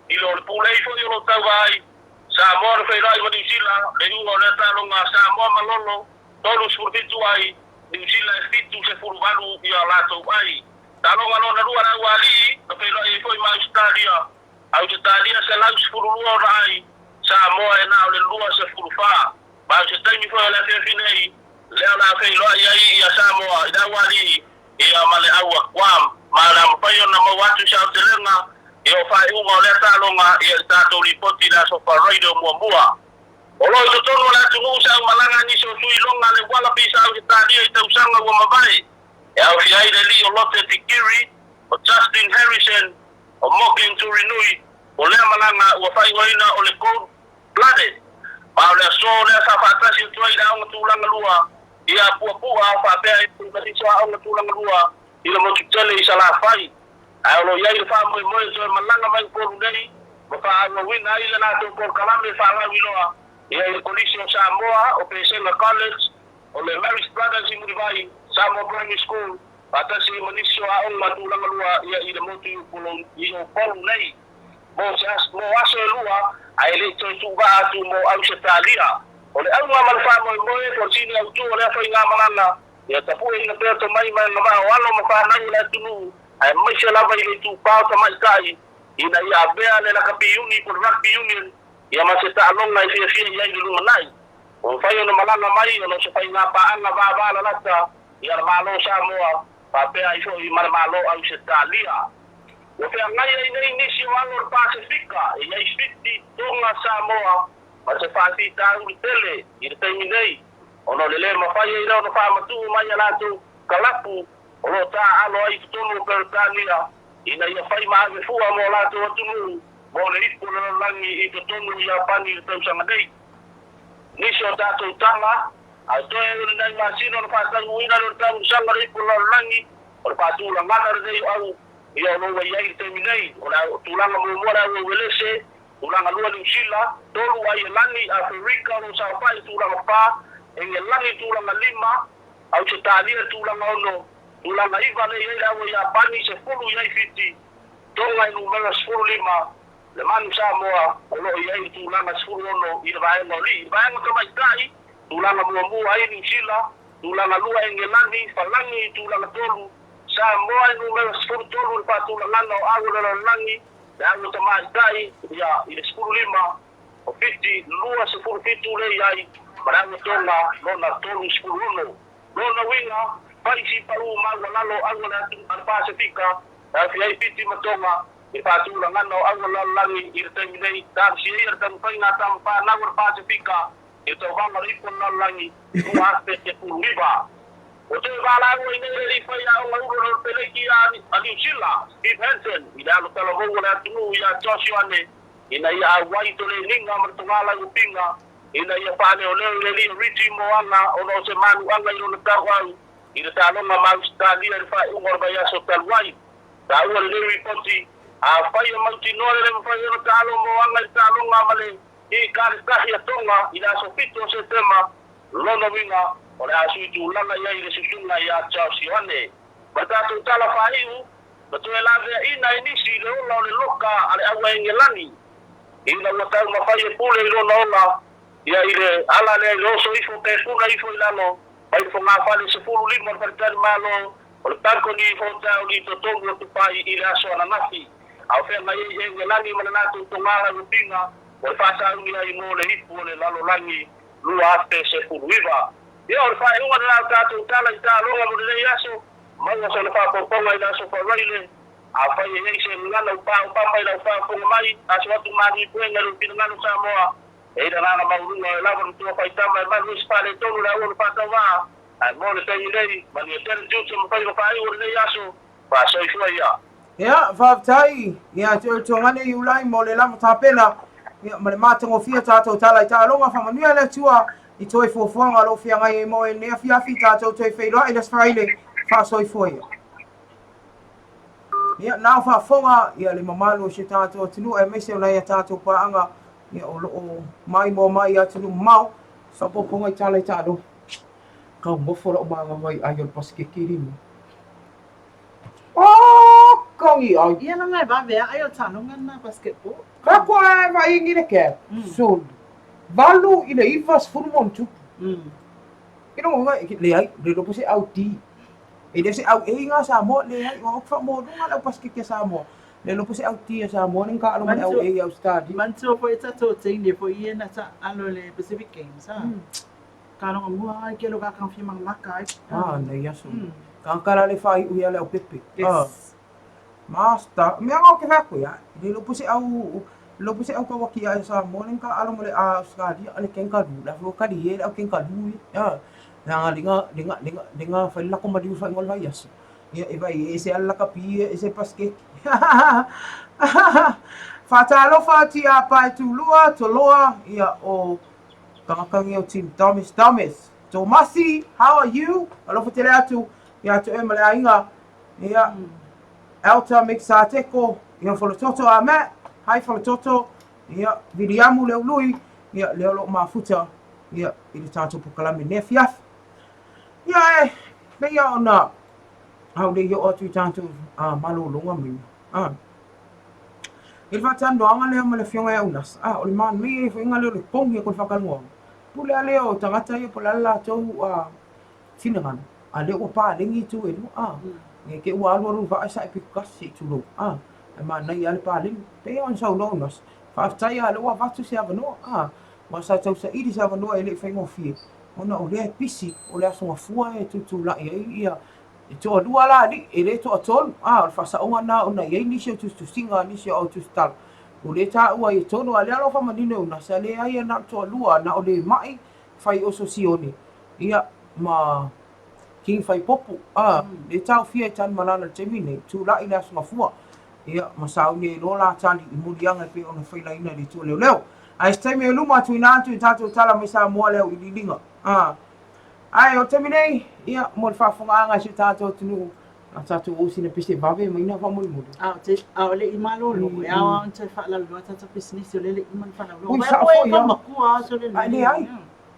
i lo le Pool A foi o lo o tauva ai Samoa na feiloai ma Niu Sila, le iuga o lea taaloga Samoa malolo 37 ai, Niu Sila e 78 ia latou ai. Taaloga lona lua le au a alii na feiloai ai foi ma Ausetalia, Ausetalia 112 ona ai, Samoa e na o le 24. Ma o se taimi foi o le afiafi nei lea o le a feiloai ai ia Samoa i le au a alii ia ma le au a Guam, ma o le a mafai ona maua atu se aotelega ia o faaiuga o lea taaloga ia i le tatou lipoti i le aso Faraile o muamua. O lo o i totonu o le atunuu sa aumalaga nisi o sui iloga a le Wallabies a Ausetalia i tausaga ua mavae, e aofia ai le alii o Lote Tikiri, o Justin Harrison, o Morgan Turinui, o lea malaga ua faaigoaina o le Gold Blooded. Ma o le aso lea sa faatasi atu ai i le aoga tulaga lua ia Puapua faapea ai ma nisi o aoga tulaga lua i le motu tele i Salafai. Ae o lo o i ai le faamoemoe e toe malaga mai Upolu nei ma faaauauina ai le latou polokalame faalauiloa ia i le Kolisi o Samoa, o Pesega College, o le Marist Brothers i Mulivai, Samoa Primary School, faatasi ai ma nisi o aoga tulaga lua ia i le motu i Upolu nei mo se mo aso e lua, ae le i toe tuuvaa atu mo Ausetalia. O le auga ma le faamoemoe po o le sini autu o lea faigamalaga, ia tapueina pea tomai ma agavaa o alo ma fanau o le atunuu, aemaise lava i le itupa o tamaitai, ina ia avea le lakapi iuni po o le rugby union ia ma se taaloga e fiafia i ai i le lumanai. Ua mafai ona malaga mai ona o se faiga paaga vavalalata ia le Malo o Samoa faapea ai foi ma le Malo o Ausetalia. Ua feagai ai nei nisi o alo o le Pasefika e i ai Fiti, Tonga, Samoa ma se faafitauli tele i le taimi nei ona o le lē mafai ai lea ona faamatuu mai a latou kalapu o lo o taaalo ai i totonu o Peretania ina ia fai ma ave fua mo latou atunuu mo le ipu o le lalolagi i totonu o Iapani i le tausaga nei. Nisi o tatou tala, ae toe o lenei masina ona faataunuuina lea o le taamilosaga o le ipu o le lalolagi, o le faatulagaga lenei o au ia o lo o ua i ai i le taimi nei, o le tulaga muamua le au Uelese, tulaga lua Niu Sila, tolu Aielani, Aferika o lo o saofai i tulaga fa, Engelani tulaga lima, Ausetalia tulaga ono, tulaga iva lea e i ai le au a Iapani, 10 i ai Fiti, Tonga e numera 15, le Manu Samoa o lo o i ai le tulaga 16 i le vaega o alii. I le vaega tamaitai, tulaga muamua ai Niu Sila, tulaga lua Engelani, Falagi i tulaga tolu, Samoa e numera 13 i le faatulagaga o au o le lalolagi, le au tamaitai ia i le 15, o Fiti 27 lea i ai, ma le au Tonga lona 36. Lona uiga, fai si pau maualalo au a le a le Pasefika, e aofia ai Fiti ma Tonga, i le faatulagaga o au o le lalolagi i le taimi nei, talosia ia le taumafaiga a tama fanau a le Pasefika i le tauvaga o le ipu o le lalolagi 2019. Ua toe valaau ai nei le alii faiaoga ulu o le Peleki a Niu Sila, Steve Hansen, i le alo talavou o le atunuu ia Josh Ioane ina ia auai i toleniga ma le togalau o piga ina ia faaleoleo i le alii o Richie Mo'unga ona o se manuaga i lona tauau i le taaloga ma Ausetalia i le faaiuga o le vaiaso talu ai. Taua lenei ripoti, afai e mautinoa le le mafai ona taalo moaga i le taaloga ma le Ikaletahi a Tonga i le aso 7 o Setema, lona uiga o le a sui tulaga i ai le susuga ia Charles Ioane. Ma le tatou tala faaiu, na toe laveaina e nisi le ola o le loka a le auaegelani, ina ua taumafai e pule i lona ola, ia i le ala lea i le oso ifo pe puna ifo i lalo mai le fogafale 15 o le faletalimalo o le Balcony Hotel i totonu o Tupai i le aso ananafi. A o feagai ai Engelani ma le latou togala uapiga o le faasauni ai mo le ipu o le lalolagi 2019. Ia, o le faaiuga lena o tatou tala i taaloga mo lenei aso, maua sona faaopoopoga i le aso Faraile. Afai e i ai se gagana ua paopapa i lau faafofoga mai, aso atu malu i puega i lou finagalo Samoa. E i le agaga maualuga o e lava le matua faitama e malu ai se faaletonu i le auala faatauvaa. Ae mo le taimi nei, manuia tele tiute ma faiva faaiu o lenei aso, faasoifua ia. Ia, faafetai ia te oe Tuagane Iulai mo le lava tapena ia, ma le matagofie o tatou tala i taaloga. Faamanuia le Atua i toe fuafuaga o lo o feagai ai ma oe i lenei afiafi. Tatou toe feiloai i le Aso Faraile. Faasoifua ia. Ia, na o faafofoga ia le mamalu o si o tatou atunuu aemaise o nai a tatou paaga ia, o lo o maimoa mai i atunuu mamao. Faaopoopoga i tala i taaloga. Taumofo lau manava i ai o le pasikeke lima. Oh, kongi ai. Ia na ngai vave ai o taaloga na basketball. Ka ko e vai ngi le ke. Sulu. Valu i le 90 ma ona tupu. I longa uiga leai, le iloa po se au D. E le o se au A nga Samoa, leai, ua ou faamualuga le au pasikeke a Samoa. Le iloa po se au D a Samoa lea na taalo ma le au A i Ausetalia. Manatua foi tatou teine foi ia na taalo i le Pacific Games a. Kaloga mua ai ke loka kang fia maka ai. Ah, nei aso. Kang kala le whai ui ale au pepe. Yes. Master, mea ngau ke whaku ia. Le lo puse au lo puse au ka waki ai sa mo ka alo mo le a Australia ale ken ka lu la fo ka di he au ken ka lu ya. Na linga linga linga linga whai lako ma liu whai ngol vai aso. Ia e vai e se ala ka pi e se paske. Whātalofa ti a pae tūlua, toloa, ia o Kangakangi o Team Thomas Thomas. Tomasi, how are you? Alofa tele atu ia te oe ma le aiga. Ia, Elta Mick Sateko, ia Folototo a Matt. Hi Folototo. Ia, Viliamu Leului, ia lea o lo o mafuta ia i le tatou pokalame nei afiafi. Ia e, pei lava ona a o le i oo atu i tatou malologa mai. I le faatalanoaga lea ma le Afioga ia Unasa, o le manaia foi lea o le kogi atu o le faatalanoaga, pule lava lea o tagata ia po o le a le latou finagalo, a o lea ua paleni itu e lua, ne i te i ua alu alu le vaa e sae pitotasi se i tulou, ae manaia lava le paleni. E pei lava ona saunoa Unasa, faafetai lava o lea ua avatu se avanoa, aua sa tausaili se avanoa e le i faigofie, ona o lea e pisi, o le Aso Gafua e tutulai ai ia E toalua la alii, e le toatolu. A, o le faasaoga lena ona e i ai nisi o tusitusiga a nisi o au tusitala, ua le taua ai e tonu, a o lea la ua faamanino e Unasa, leai e na o le toalua, na o le ma'i fai oso sione, ia, ma King Faipopo, a, le taofia e Tanumalala i le taimi lenei, tulai i le Aso Gafua, ia, ma sauni ai loa la tali i muliaga e pei ona failaina e le Itu o Leoleo. Ae se taimi e luma, tuuina atu i tatou tala mai Samoa le auiliiliga, a. Ae o le taimi nei, ia, mo le faafofogaaga a si o tatou atunuu, a tatou o sina pese vave mai na faamolemole. A o te, a o le i malolo, e ao lava ona toe faalauiloa tatou pisinisi, o lea e le i uma ona faalauiloa. Ui, sao foi lava. Matua lava sole Ae leai,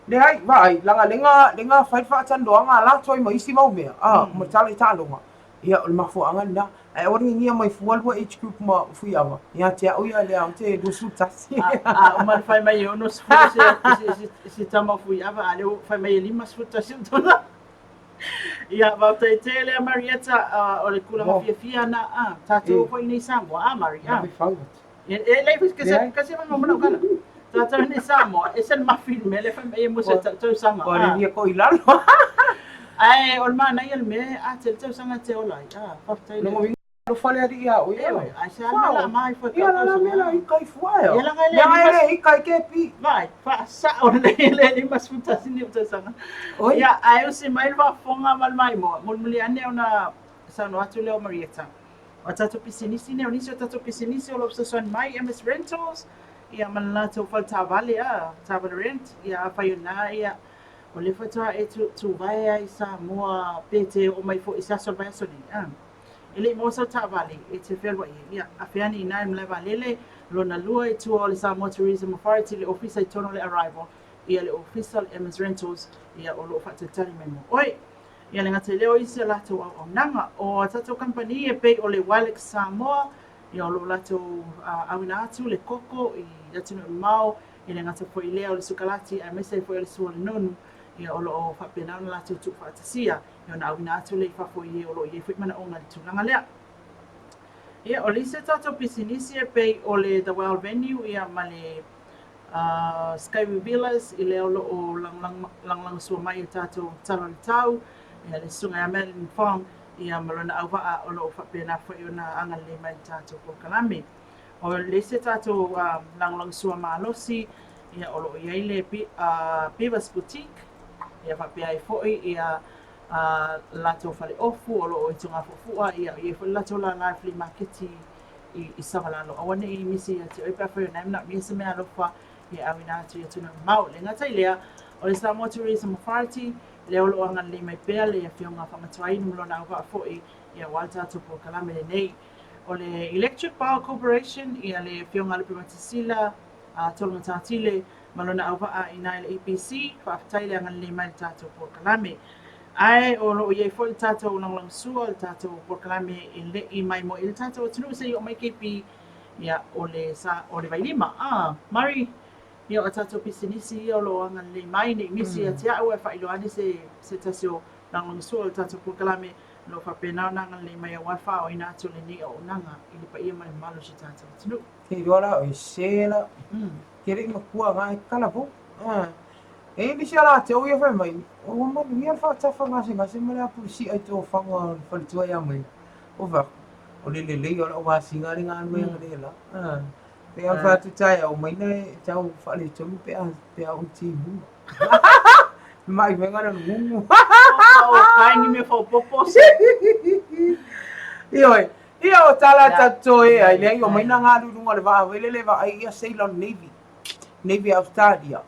leai, vaai, leaga lega, lega fai le faatalanoaga a latou ai ma isi mau mea, a, ma tala i taaloga. Ia, o le mafuaaga lena. Ae aua ne i ngia mai fua lua age group ma Fuiava, ia te au ia lea ou te 21. A uma le fai mai e 60 se tama o Fuiava, a o lea ua fai mai e 51 ou tausaga. Ia, faafetai tele a Marietta, o le tulaga fiafia na, a, tatou foi nei Samoa, a Mari, a. E leai foi se ma mana kala. Tatou nei Samoa, e se le mafi le mea lea fai mai e mo se tausaga. Ua le ko i lalo. Ae o le manaia le mea, a tele tausaga e te ola ai. A, faafetai. Longa uiga alofa le alii ia oe. Ewe, ai se ala la mai foi ka. Ia la la mea la ika i fua ia. Ia la le le ika i ke pi. Vai, faasao le le 51 ni tausaga. Ia, ae usi mai le faafofoga ma le maimoa. Mulimuli ane ona saunoa atu lea o Marietta. O tatou pisinisi nei, o nisi o tatou pisinisi o lo o fesoasoani mai, MS Rentals, ia ma le latou fale taavale, a, taavale rent, ia afai o lena, ia, o lea faatoa e tuvae ai i Samoa pe te oo mai foi i se aso o le vaiaso nei, a. E le i maua sau taavale e te fealuai ai, ia, afe ane i ina i le malae vaalele, lona lua i tua o le Samoa Tourism Authority, le ofisa i totonu o le Arrival, ia le ofisa o le Emma's Rentals, ia o lo o faatalitali mai mo oe. Ia le gata i lea o isi a latou auaunaga. O a tatou kamupani e pei o le Wilex Samoa, ia o lo o latou auina atu le koko i atunuu mamao, e le gata foi i lea o le sukalati aemaise ai foi o le sua o le nonu, ia o lo o faapena ona latou tuufaatasia, ia ona auina atu lea i fafo i e o lo o i ai foi manaoga i le tulaga lea. Ia o le isi a tatou pisinisi e pei o le The Well Venue ia ma le Skyway Villas i lea o lo o lagolagosua mai e tatou tala o le tau, ia le Susuga ia Madeline Fong ia ma lona auvaa o lo o faapena foi ona agalelei mai i le tatou polokalame. O le isi a tatou lagolagosua malosi ia o lo o i ai le Beaver's Boutique ia faapea ai foi ia latou faleofu o lo o i Tugafuafua ia e i ai foi le latou lala flea maketi i Savalalo. Aua ne i misi ia te oe pe afai o lena e manaomia se meaalofa e auina atu i atunuu mamao. E le gata i lea, o le Samoa Tourism Authority, lea o lo o agalelei mai pea le Afioga Faamatuaina ma lona auvaa foi aua le tatou polokalame lenei. O le Electric Power Corporation, ia le Afioga a Lupematasila Tolomatatile ma lona auvaa i ina i le EPC, faafetai le agalelei mai i le tatou polokalame. Ae o lo o i ai foi le tatou lagolagosua, le tatou polokalame e le i maimoa i le tatou atunuu seia oo mai KP, ia, o le, sa, o le Vailima. Ah, Murray, ia, o a tatou pisinisi ia o lo o agalelei mai, ne i misi ia te au ae faailoa ane se, se tasi o lagolagosua o le tatou polokalame, o lo o faapena ona agalelei mai aua le faaooina atu o lenei auaunaga i le paia ma le mamalu o si o tatou atunuu. Te iloa la o e se la. Ke le i matua ga e kala fou. E i ai nisi a latou ia fai mai, Ua manuia le faatafa gasegase ma le apulusia i tofaga o le faletua ia Maina. Ua fai atu, O le lelei o lau asiga le galuega lea la. Pei ona fai atu taeao, Maina e tau faaletonu pe a pe a oo i timuga. Le mai mega le gugu. Kai ni mea faaopoopo se. Ioe, ia o tala tatou e ai lea i o Maina galu i luga o le vaa foi lele e vaai ia Ceylon Navy, Navy Australia.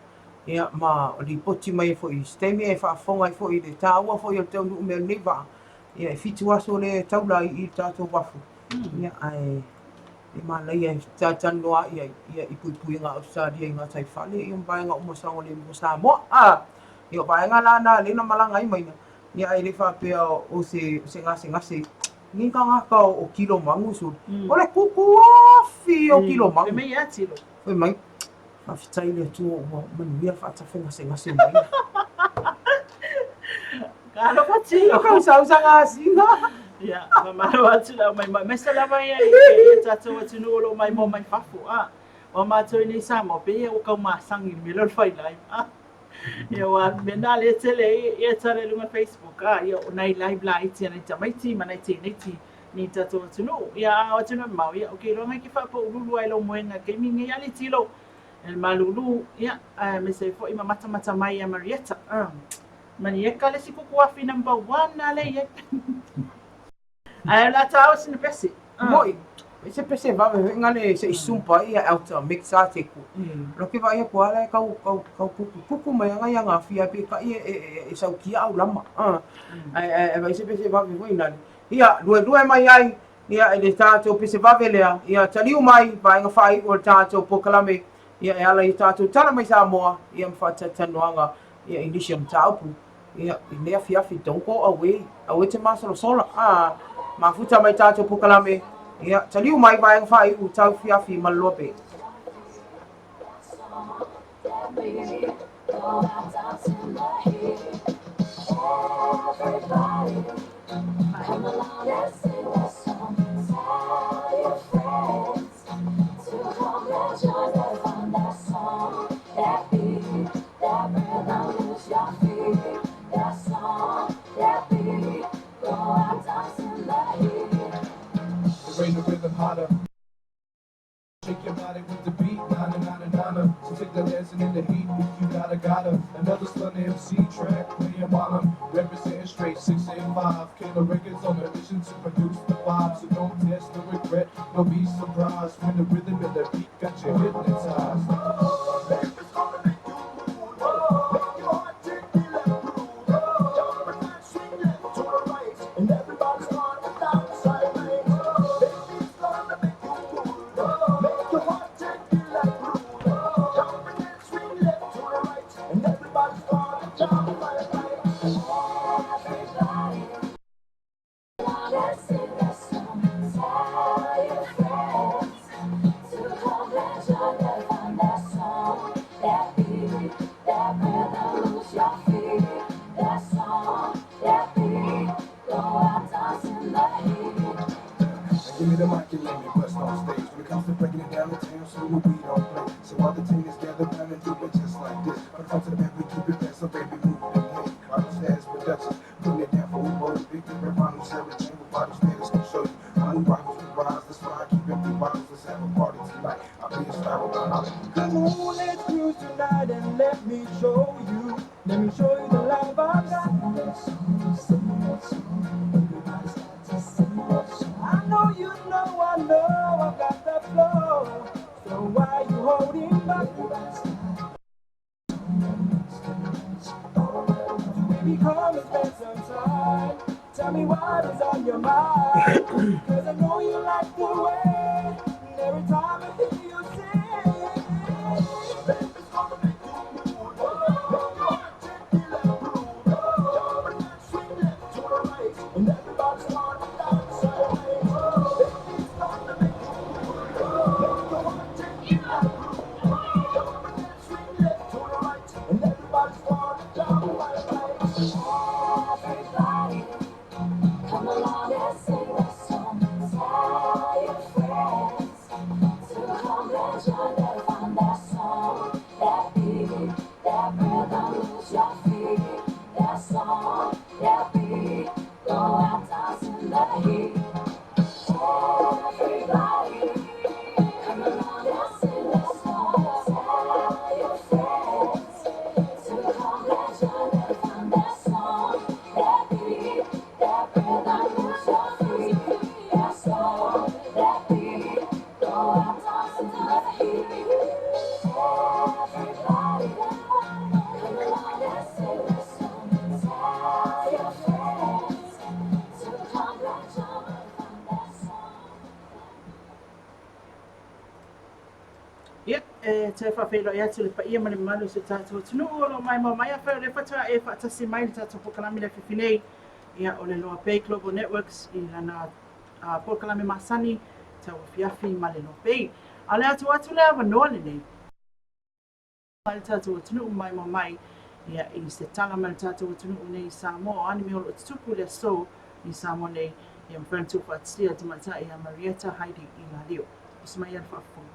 Ia, ma lipoti mai ai foi i se taimi e faafofoga ai foi i le taua foi o le taunuu mai o lenei vaa, ia e 7 aso lea e taula ai i le tatou uafu, ia, ae e manaia e talatalanoa i ai, ia, i puipuiga a Ausetalia i gataifale, ia ma vaega uma o saogalemu o Samoa. A, ia o vaega la na lea na malaga ai Maina, ia ae le faapea o se, o se gasegase ni tagata o kilo magu suli. O le kuku afi o kilo magu. Fai mai ia tilo. Fai mai, Faafetai i le Atua ua manuia le faatafegasegase mai. Talofa tino. Kausausa gasina. Ia, faamalo atu lau mai mai. Aemaise lava ia i i tatou atunuu o lo o maimoa mai fafo. A, o matou i nei Samoa, pei ia ua tau masani i le mea lea o le fai live. A, ia ua mea na lea tele ai ia tala i luga o Facebook. A, ia o nai live laiti a nai tamaiti ma nai teineiti ni tatou atunuu. Ia, a o atunuu mamao, ia, ou te iloa nai ke faapaululu ai lou moega i taimi lenei. A le tilo, e le malulu, ia, aemaise ai foi ma matamata mai ia Marietta. Marietta le isi kukuafi number one a lea i ai. Ae o le a taua sina pese. Moi, se pese vave foi ngale se i sumpa ia alta mix sa te ku. Lo ke vai ko ala kau kau kau kuku kuku mai anga ia ngafia pe ka i e e saukia au lama. Ai ai vai se pese vave foi nani. Ia, luelue mai ai, ia, i le tatou pese vave lea, ia, taliu mai, vaega faaiu o le tatou polokalame, ia, e ala i a tatou tala mai Samoa, ia, ma faatalatalanoaga, ia, i nisi o mataupu, ia, i lenei afiafi, don't go away, aua e te masolosola, a, mafuta mai tatou polokalame, ia, taliu mai, vaega faaiu, taufiafi ma le loa pea. Give me the mic and let me bust on stage. When it comes to breaking it down the town, so we don't play. So all the team is gathered round and do it just like this. From the front to the back, we keep it fast, so baby, move them hands. Bottle status productions, putting it down for who Victor, Ravano, Sarah Jane, with bottle status can show you. I'm new rivals, we rise, that's why I keep empty bottles. Let's have a party tonight. I'll be a star with my Come on, let's cruise tonight and let me show you. Let me show you the love I've got. I know you know I know I've got the flow. So why you holding back? So baby, come and spend some time. Tell me what is on your mind. Cause I know you like the way. And every time I hear you sing, baby, it's gonna make you move. Make your heart take it and groove. Jump and swing left to the right. And everybody start to dance away. Baby, it's gonna make you move. Make your heart take it and groove. Jump and swing left to the right. And everybody start to jump right, right. Everybody, come along and sing the song. Tell your friends to come and join the fun. That song, that beat, that rhythm moves your feet. That song, that beat, go out dance in the heat. Everybody, come along and sing the song. Tell your friends to come and join the fun. That song, that beat, that rhythm moves your feet. That song, that beat, go out dance in the heat. Everybody, come along and sing the song. Tell your friends to come and join the fun. That song. Ia, e toe faafeiloai atu i le paia ma le mamalu o si o tatou atunuu o lo o maimoa mai. Afai o lea faatoa e faatasi mai i le tatou polokalame i le afiafi nei, ia, o le Loa Bay Global Networks i lana polokalame masani tauafiafi ma le Loa Bay. A o le a tuu atu le avanoa lenei mai le tatou atunuu maimoa mai ia i se tala mai le tatou atunuu nei i Samoa o a ni mea o lo o tutupu i le aso i Samoa nei ia mafai ona tuufaatasia le tamaitai ia Marietta Heidi Ilalio. Tusi mai ia le faafofoga.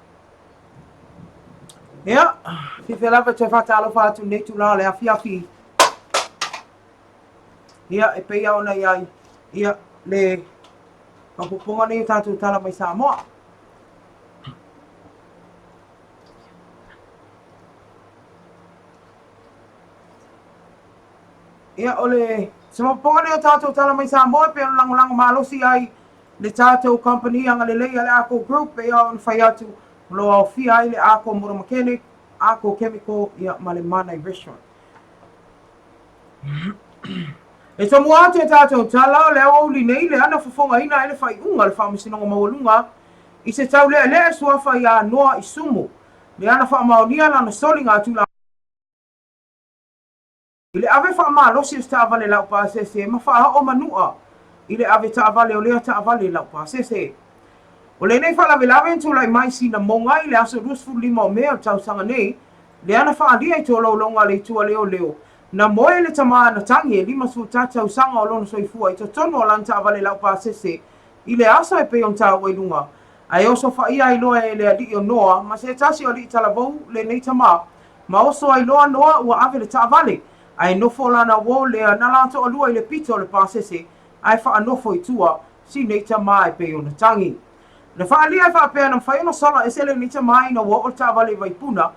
Ia, fiafia lava e toe faatalofa atu i lenei tulaga o le afiafi. Ia, e pei lava ona i ai, ia, le faaopoopoga nei o tatou tala mai Samoa. Ia, o le semapopoga nei o tatou tala mai Samoa e pei ona lagolago malosi ai le tatou kamupani agalelei a le Arco Group, pei ona fai atu o lo o aofia ai le Arco Motor Mechanic, Arco Chemical, ia, ma le Manai Restaurant. E tomua atu e tatou tala o le aoauli nei le ana fofogaina ai le faaiuga o le Faamasinoga Maualuga i se taulealea e suafa iā Noa Isumu le ana faamaonia lana soliga atu i le ave faamalosi o se taavale laupasese ma faaoo manua i le ave taavale o lea taavale laupasese. O lenei faalavelave na tulai mai Sinamoga i le aso 25 o Me o le tausaga nei, lea na faaalia i tolaulauga a le Itu a Leoleo, na moe le tama ana tagi e 51 tausaga o lona soifua i totonu o lana taavale laupasese i le aso e pei ona taua i luga, ae osofaia ai loa e le alii o Noa ma se tasi o alii talavou lenei tama, ma oso ai loa Noa ua ave le taavale, ae nofo lana uo lea na la toalua i le pito o le pasese ae faanofo i tua si nei tama e pei ona tagi. Na faaalia e faapea na mafai ona sola ese lenei tama ina ua oo le taavale i Vaipuna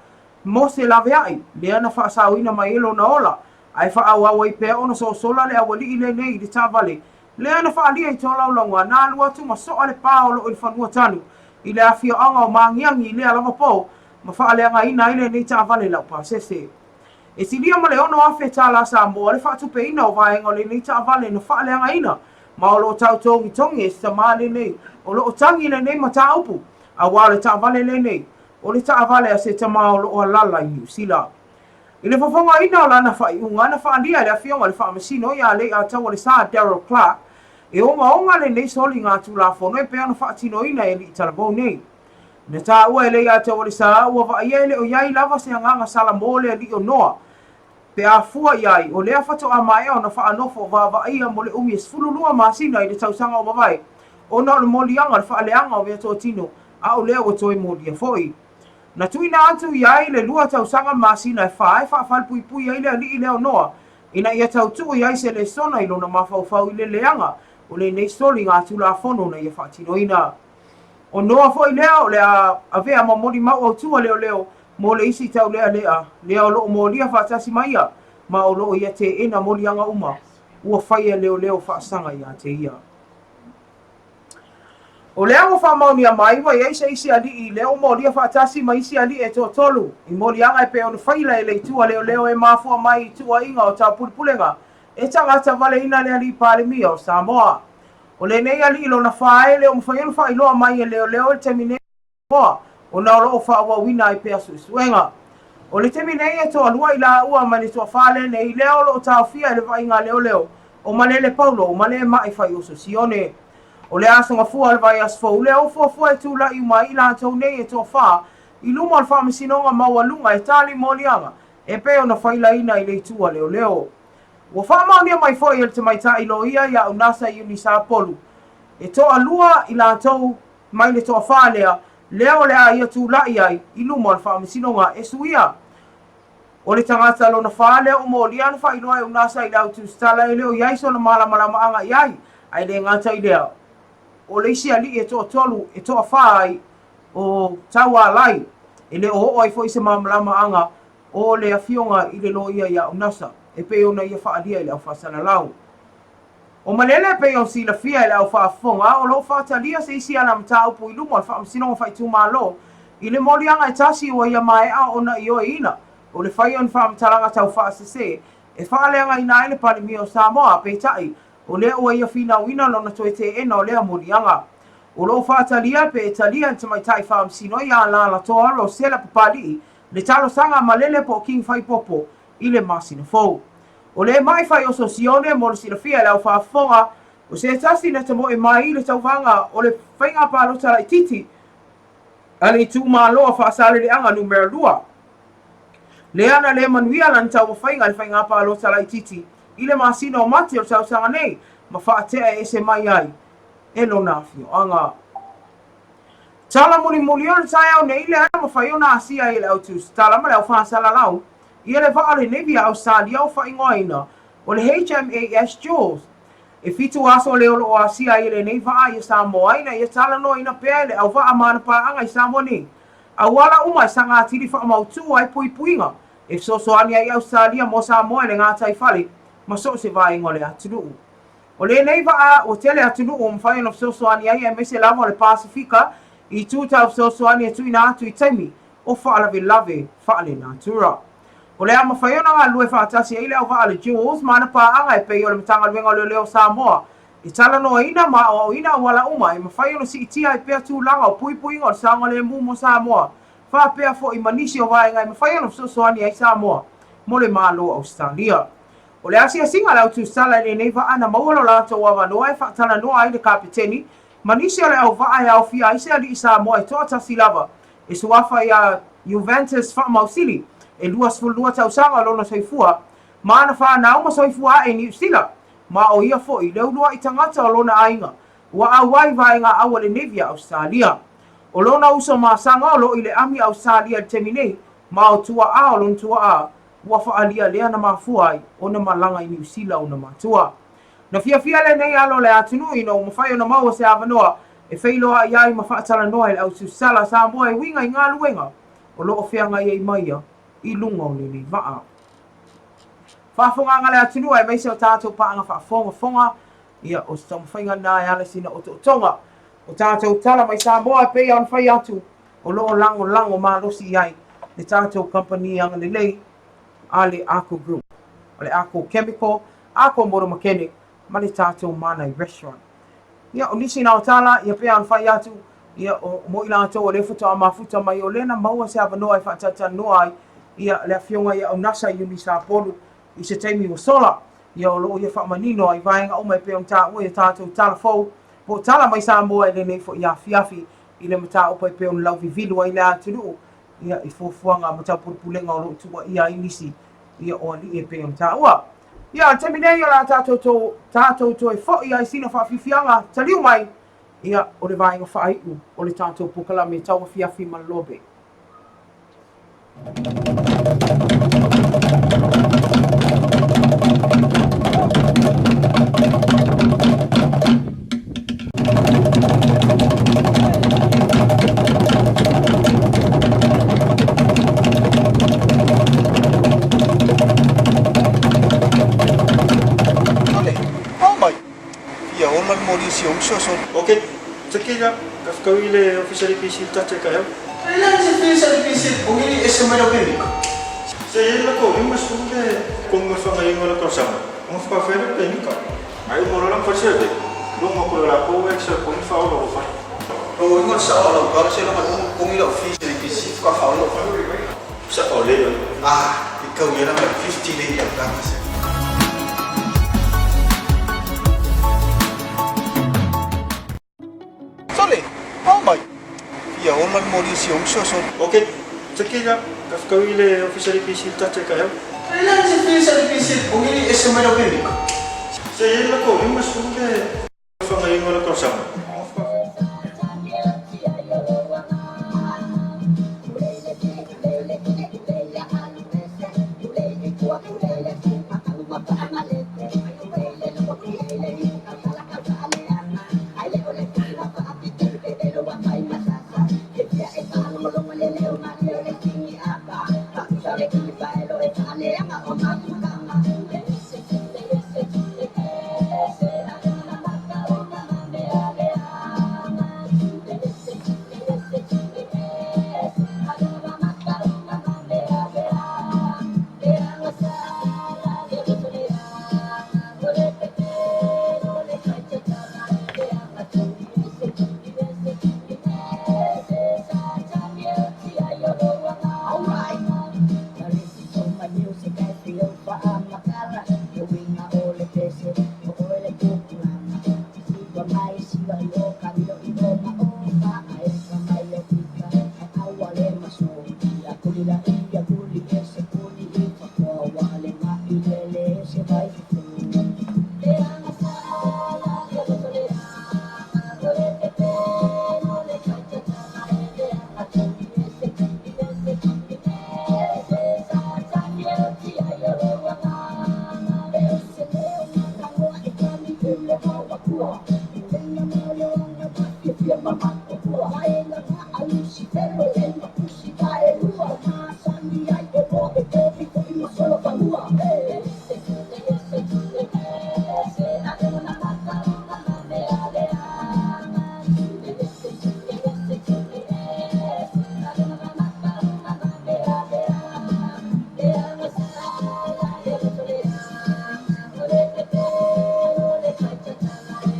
mo se laveai, lea na faasaoina mai ai lona ola, ae faaauau ai pea ona sosola le aualii lenei i le taavale Lea na faaalia i tolaulauga, na alu atu ma soa le pa o lo o i le fanua tanu i le afioaga o Magiagi i lea lava po ma faaleagaina ai lenei taavale laupasese. E silia ma le $6,000 tālā Samoa le faatupeina o vaega o lenei taavale na faaleagaina ma o lo o tau togitogi e se tamā lenei o lo o tagi lenei mataupu aua o le taavale lenei o le taavale a se tamā o lo o alala i Niu Sila. I le fofogaina o lana faaiuga, na faaalia e le Afioga i le Faamasino ia Leiataualesa Daryl Clarke e ogaoga lenei soliga Tulafono e pei ona faatinoina e alii talavou nei. Na taua e Leiataualesa ua vaaia e le o i ai lava se agaga sala mo le alii o Noa pe a fua i ai o lea faatoa maea ona faanofo vaavaaia mo le umi e 12 masina i le tausaga o mavae ona o le moliaga o le faaleaga o meatotino, a o lea ua toe molia foi. Na tuuina atu i ai le lua tausaga masina e fā e faafalepuipui ai le alii lea o Noa, ina ia tautuu i ai se lesona i lona mafaufau i le leaga o lenei soliga Tulafono na ia faatinoina. O Noa foi lea o le a avea ma molimau autu a leoleo mo le isi taulealea lea o lo o molia faatasi ma ia, ma o lo o ia teena moliaga uma ua faia e leoleo faasaga ia te ia. O lea ua faamaonia mai ua i ai se isi alii lea ua molia faatasi ma isi alii e toatolu i moliaga e pei ona faila e le itu a leoleo e mafua mai i tuuaiga o taupulepulega e tagata valeina le alii Palemia o Samoa. O lenei alii lona fā e le o mafai ona faailoa mai e leoleo i le taimi nei Samoa, ona o lo o faaauauina ai pea suesuega. O le taimi nei e toalua i laua mai le toafa lenei lea o lo o taofia i le vaaiga a leoleo o Malele Paulo ma Lema'i Faiuso Sione. O le Aso Gafua o le vaiaso fou lea ua fuafua e tula'i uma ai i latou nei e toafa i luma o le Faamasinoga Maualuga e tali moliaga e pei ona failaina i le itu a leoleo. Ua faamaonia mai foi e le tamaitai loia ia Unasa Iuni Sapolu e toalua i latou mai le toafa lea, lea o le a ia tula'i ai i luma o le Faamasinoga e suia. O le tagata lona fa lea ua molia ana faailoa e Unasa i le au tusitala e le o i ai sona malamalamaaga i ai, ae le gata i lea, o le isi alii e toatolu e toafa ai o Taualai, e le o oo ai foi se malamalamaaga o le afioga i le loia ia Unasa, e pei ona ia faaalia i le au faasalalau. O Malele e pei ona silafia e le au faafofoga, o lo o faatalia se isi ala mataupu i luma o le Faamasinoga Faaitumalo i le moliaga e tasi ua ia maea ona ioeina o le fai o ni faamatalaga tau faasese e faaleagaina ai le Palemia o Samoa, peitai, o lea ua ia finauina lona toe teena o lea moliaga. O lo o faatalia pe e talia e le tamaitai faamasino ia Alalatoa Rosella Papali'i le talosaga a Malele po o King Faipopo i le masina fou. O le ma'i fai oso Sione mo le silafia e le au faafofoga, o se tasi na tamoe mai i le tauvaga o le faiga palota laitiiti a le itumalo o Faasaleleaga Numera 2. Lea na le manuia lana taumafaiga i le faiga palota laitiiti i le masina o Mati o le tausaga nei ma faatea ese mai ai e lona afioaga. Tala mulimuli o le taeao nei lea na mafai ona asia ai e le au tusitala ma le au faasalalau ia le vaa o le Navy a Ausetalia ua faaigoaina o le HMAS Jules. E fitu aso lea o lo o asia ai e lenei vaa ia Samoa ina ia talanoaina pea e le auvaa ma ana paaga i Samoa nei auala uma e saga atili faamautu ai puipuiga e fesoasoani ai Ausetalia mo Samoa i le gataifale ma so o se vaega o le atunuu. O lenei vaa ua tele atunuu ua mafai ona fesoasoani ai aemaise lava o le Pasefika i itu tau fesoasoani e tuuina atu i taimi o faalavelave faalenatura. O le a mafai ona galulue faatasi ai le auvaa a le Jewels ma ana paaga e pei o le Matagaluega o Leoleo o Samoa e talanoaina ma aoaoina auala uma e mafai ona siitia ai pea tulaga o puipuiga o le saogalemu mo Samoa faapea foi ma nisi o vaega e mafai ona fesoasoani ai Samoa mo le Malo o Ausetalia. O le asiasiga a le au tusitala i lenei vaa na maua lo latou avanoa e faatalanoa ai le Kapeteni ma nisi o le auvaa e aofia ai se alii Samoa e toatasi lava e suafa iā Juventus Faamausili, e 22 tausaga o lona soifua, ma ana fanau ma soifua ae i Niu Sila, ma o ia foi le uluai tagata o lona aiga ua auai i vaega aua le Navy a Ausetalia. O lona uso masaga o lo o i le Ami a Ausetalia i le taimi nei, ma o tua'a o lona tua'a ua faaalia lea na mafua ai ona malaga i Niu Sila ona matua. Na fiafia lenei alo o le atunuu ina ua mafai ona maua se avanoa e feiloai ai ma faatalanoa i le au tusitala a Samoa e uiga i galuega o lo o feagai ai ma ia i luga o lenei vaa. Faafogaaga le atunuu aemaise o tatou paaga faafogafoga, ia o se taumafaiga lena e ala i sina otootoga o tatou tala mai Samoa e pei ona fai atu o lo o lagolago malosi i ai le tatou kamupani agalelei a le Arco Group, o le Arco Chemical, Arco Motor Mechanic ma le tatou Manai Restaurant. Ia, o nisi na o tala, ia pei ona fai atu, ia, o mo i latou o lea faatoa mafuta mai, o lea na maua se avanoa e faatalatalanoa ai, ia, le afioga ia Aunasa Iuni Sapolu i se taimi ua sola, ia, o lo o ia faamanino ai vaega uma e pei ona taua i a tatou tala fou, po o tala mai Samoa i lenei foi afiafi i le mataupu e pei ona lauvivilu ai le atunuu, ia, i fuafuaga ma taupulepulega o lo o tuuaia ai nisi, ia, o alii e pei ona taua. Ia, o le taimi nei o le a tatou, tatou toe foi ai sina faafiafiaga taliu mai. Ia, o le vaega faaiu o le tatou polokalame tauafiafi ma le Lobe. Ale, pao mai. Fia ola le moli si ou uso so. Ok, tiki ia, ka whakau i le ofisa le PC le tate ka heo. E leai se ofisa le PC o ngili ese mai lau pemika. Se i la ko lima sefulu le konga whanga ingoa le tausaga, onga whakawhai le pemika. Mai uma loa la whai survey, lunga ko le la ko e sa ko ni whaola o whai. Lau ingoa le sao lau kala se longa kongi lau ofisa le PC whakawhaola o whai. Sa o le. Ah, i kau ia la mai 50 lei lau kala se. Sole, pao mai. Fia ola le moli o si ou uso so. Ok, tiki ia, ka whakau i le ofisa le PC le tate ka heo. E leai se ofisa le PC o ngili ese mai lau pemika. Se i la ko lima sefulu le whanga ingoa le tausaga.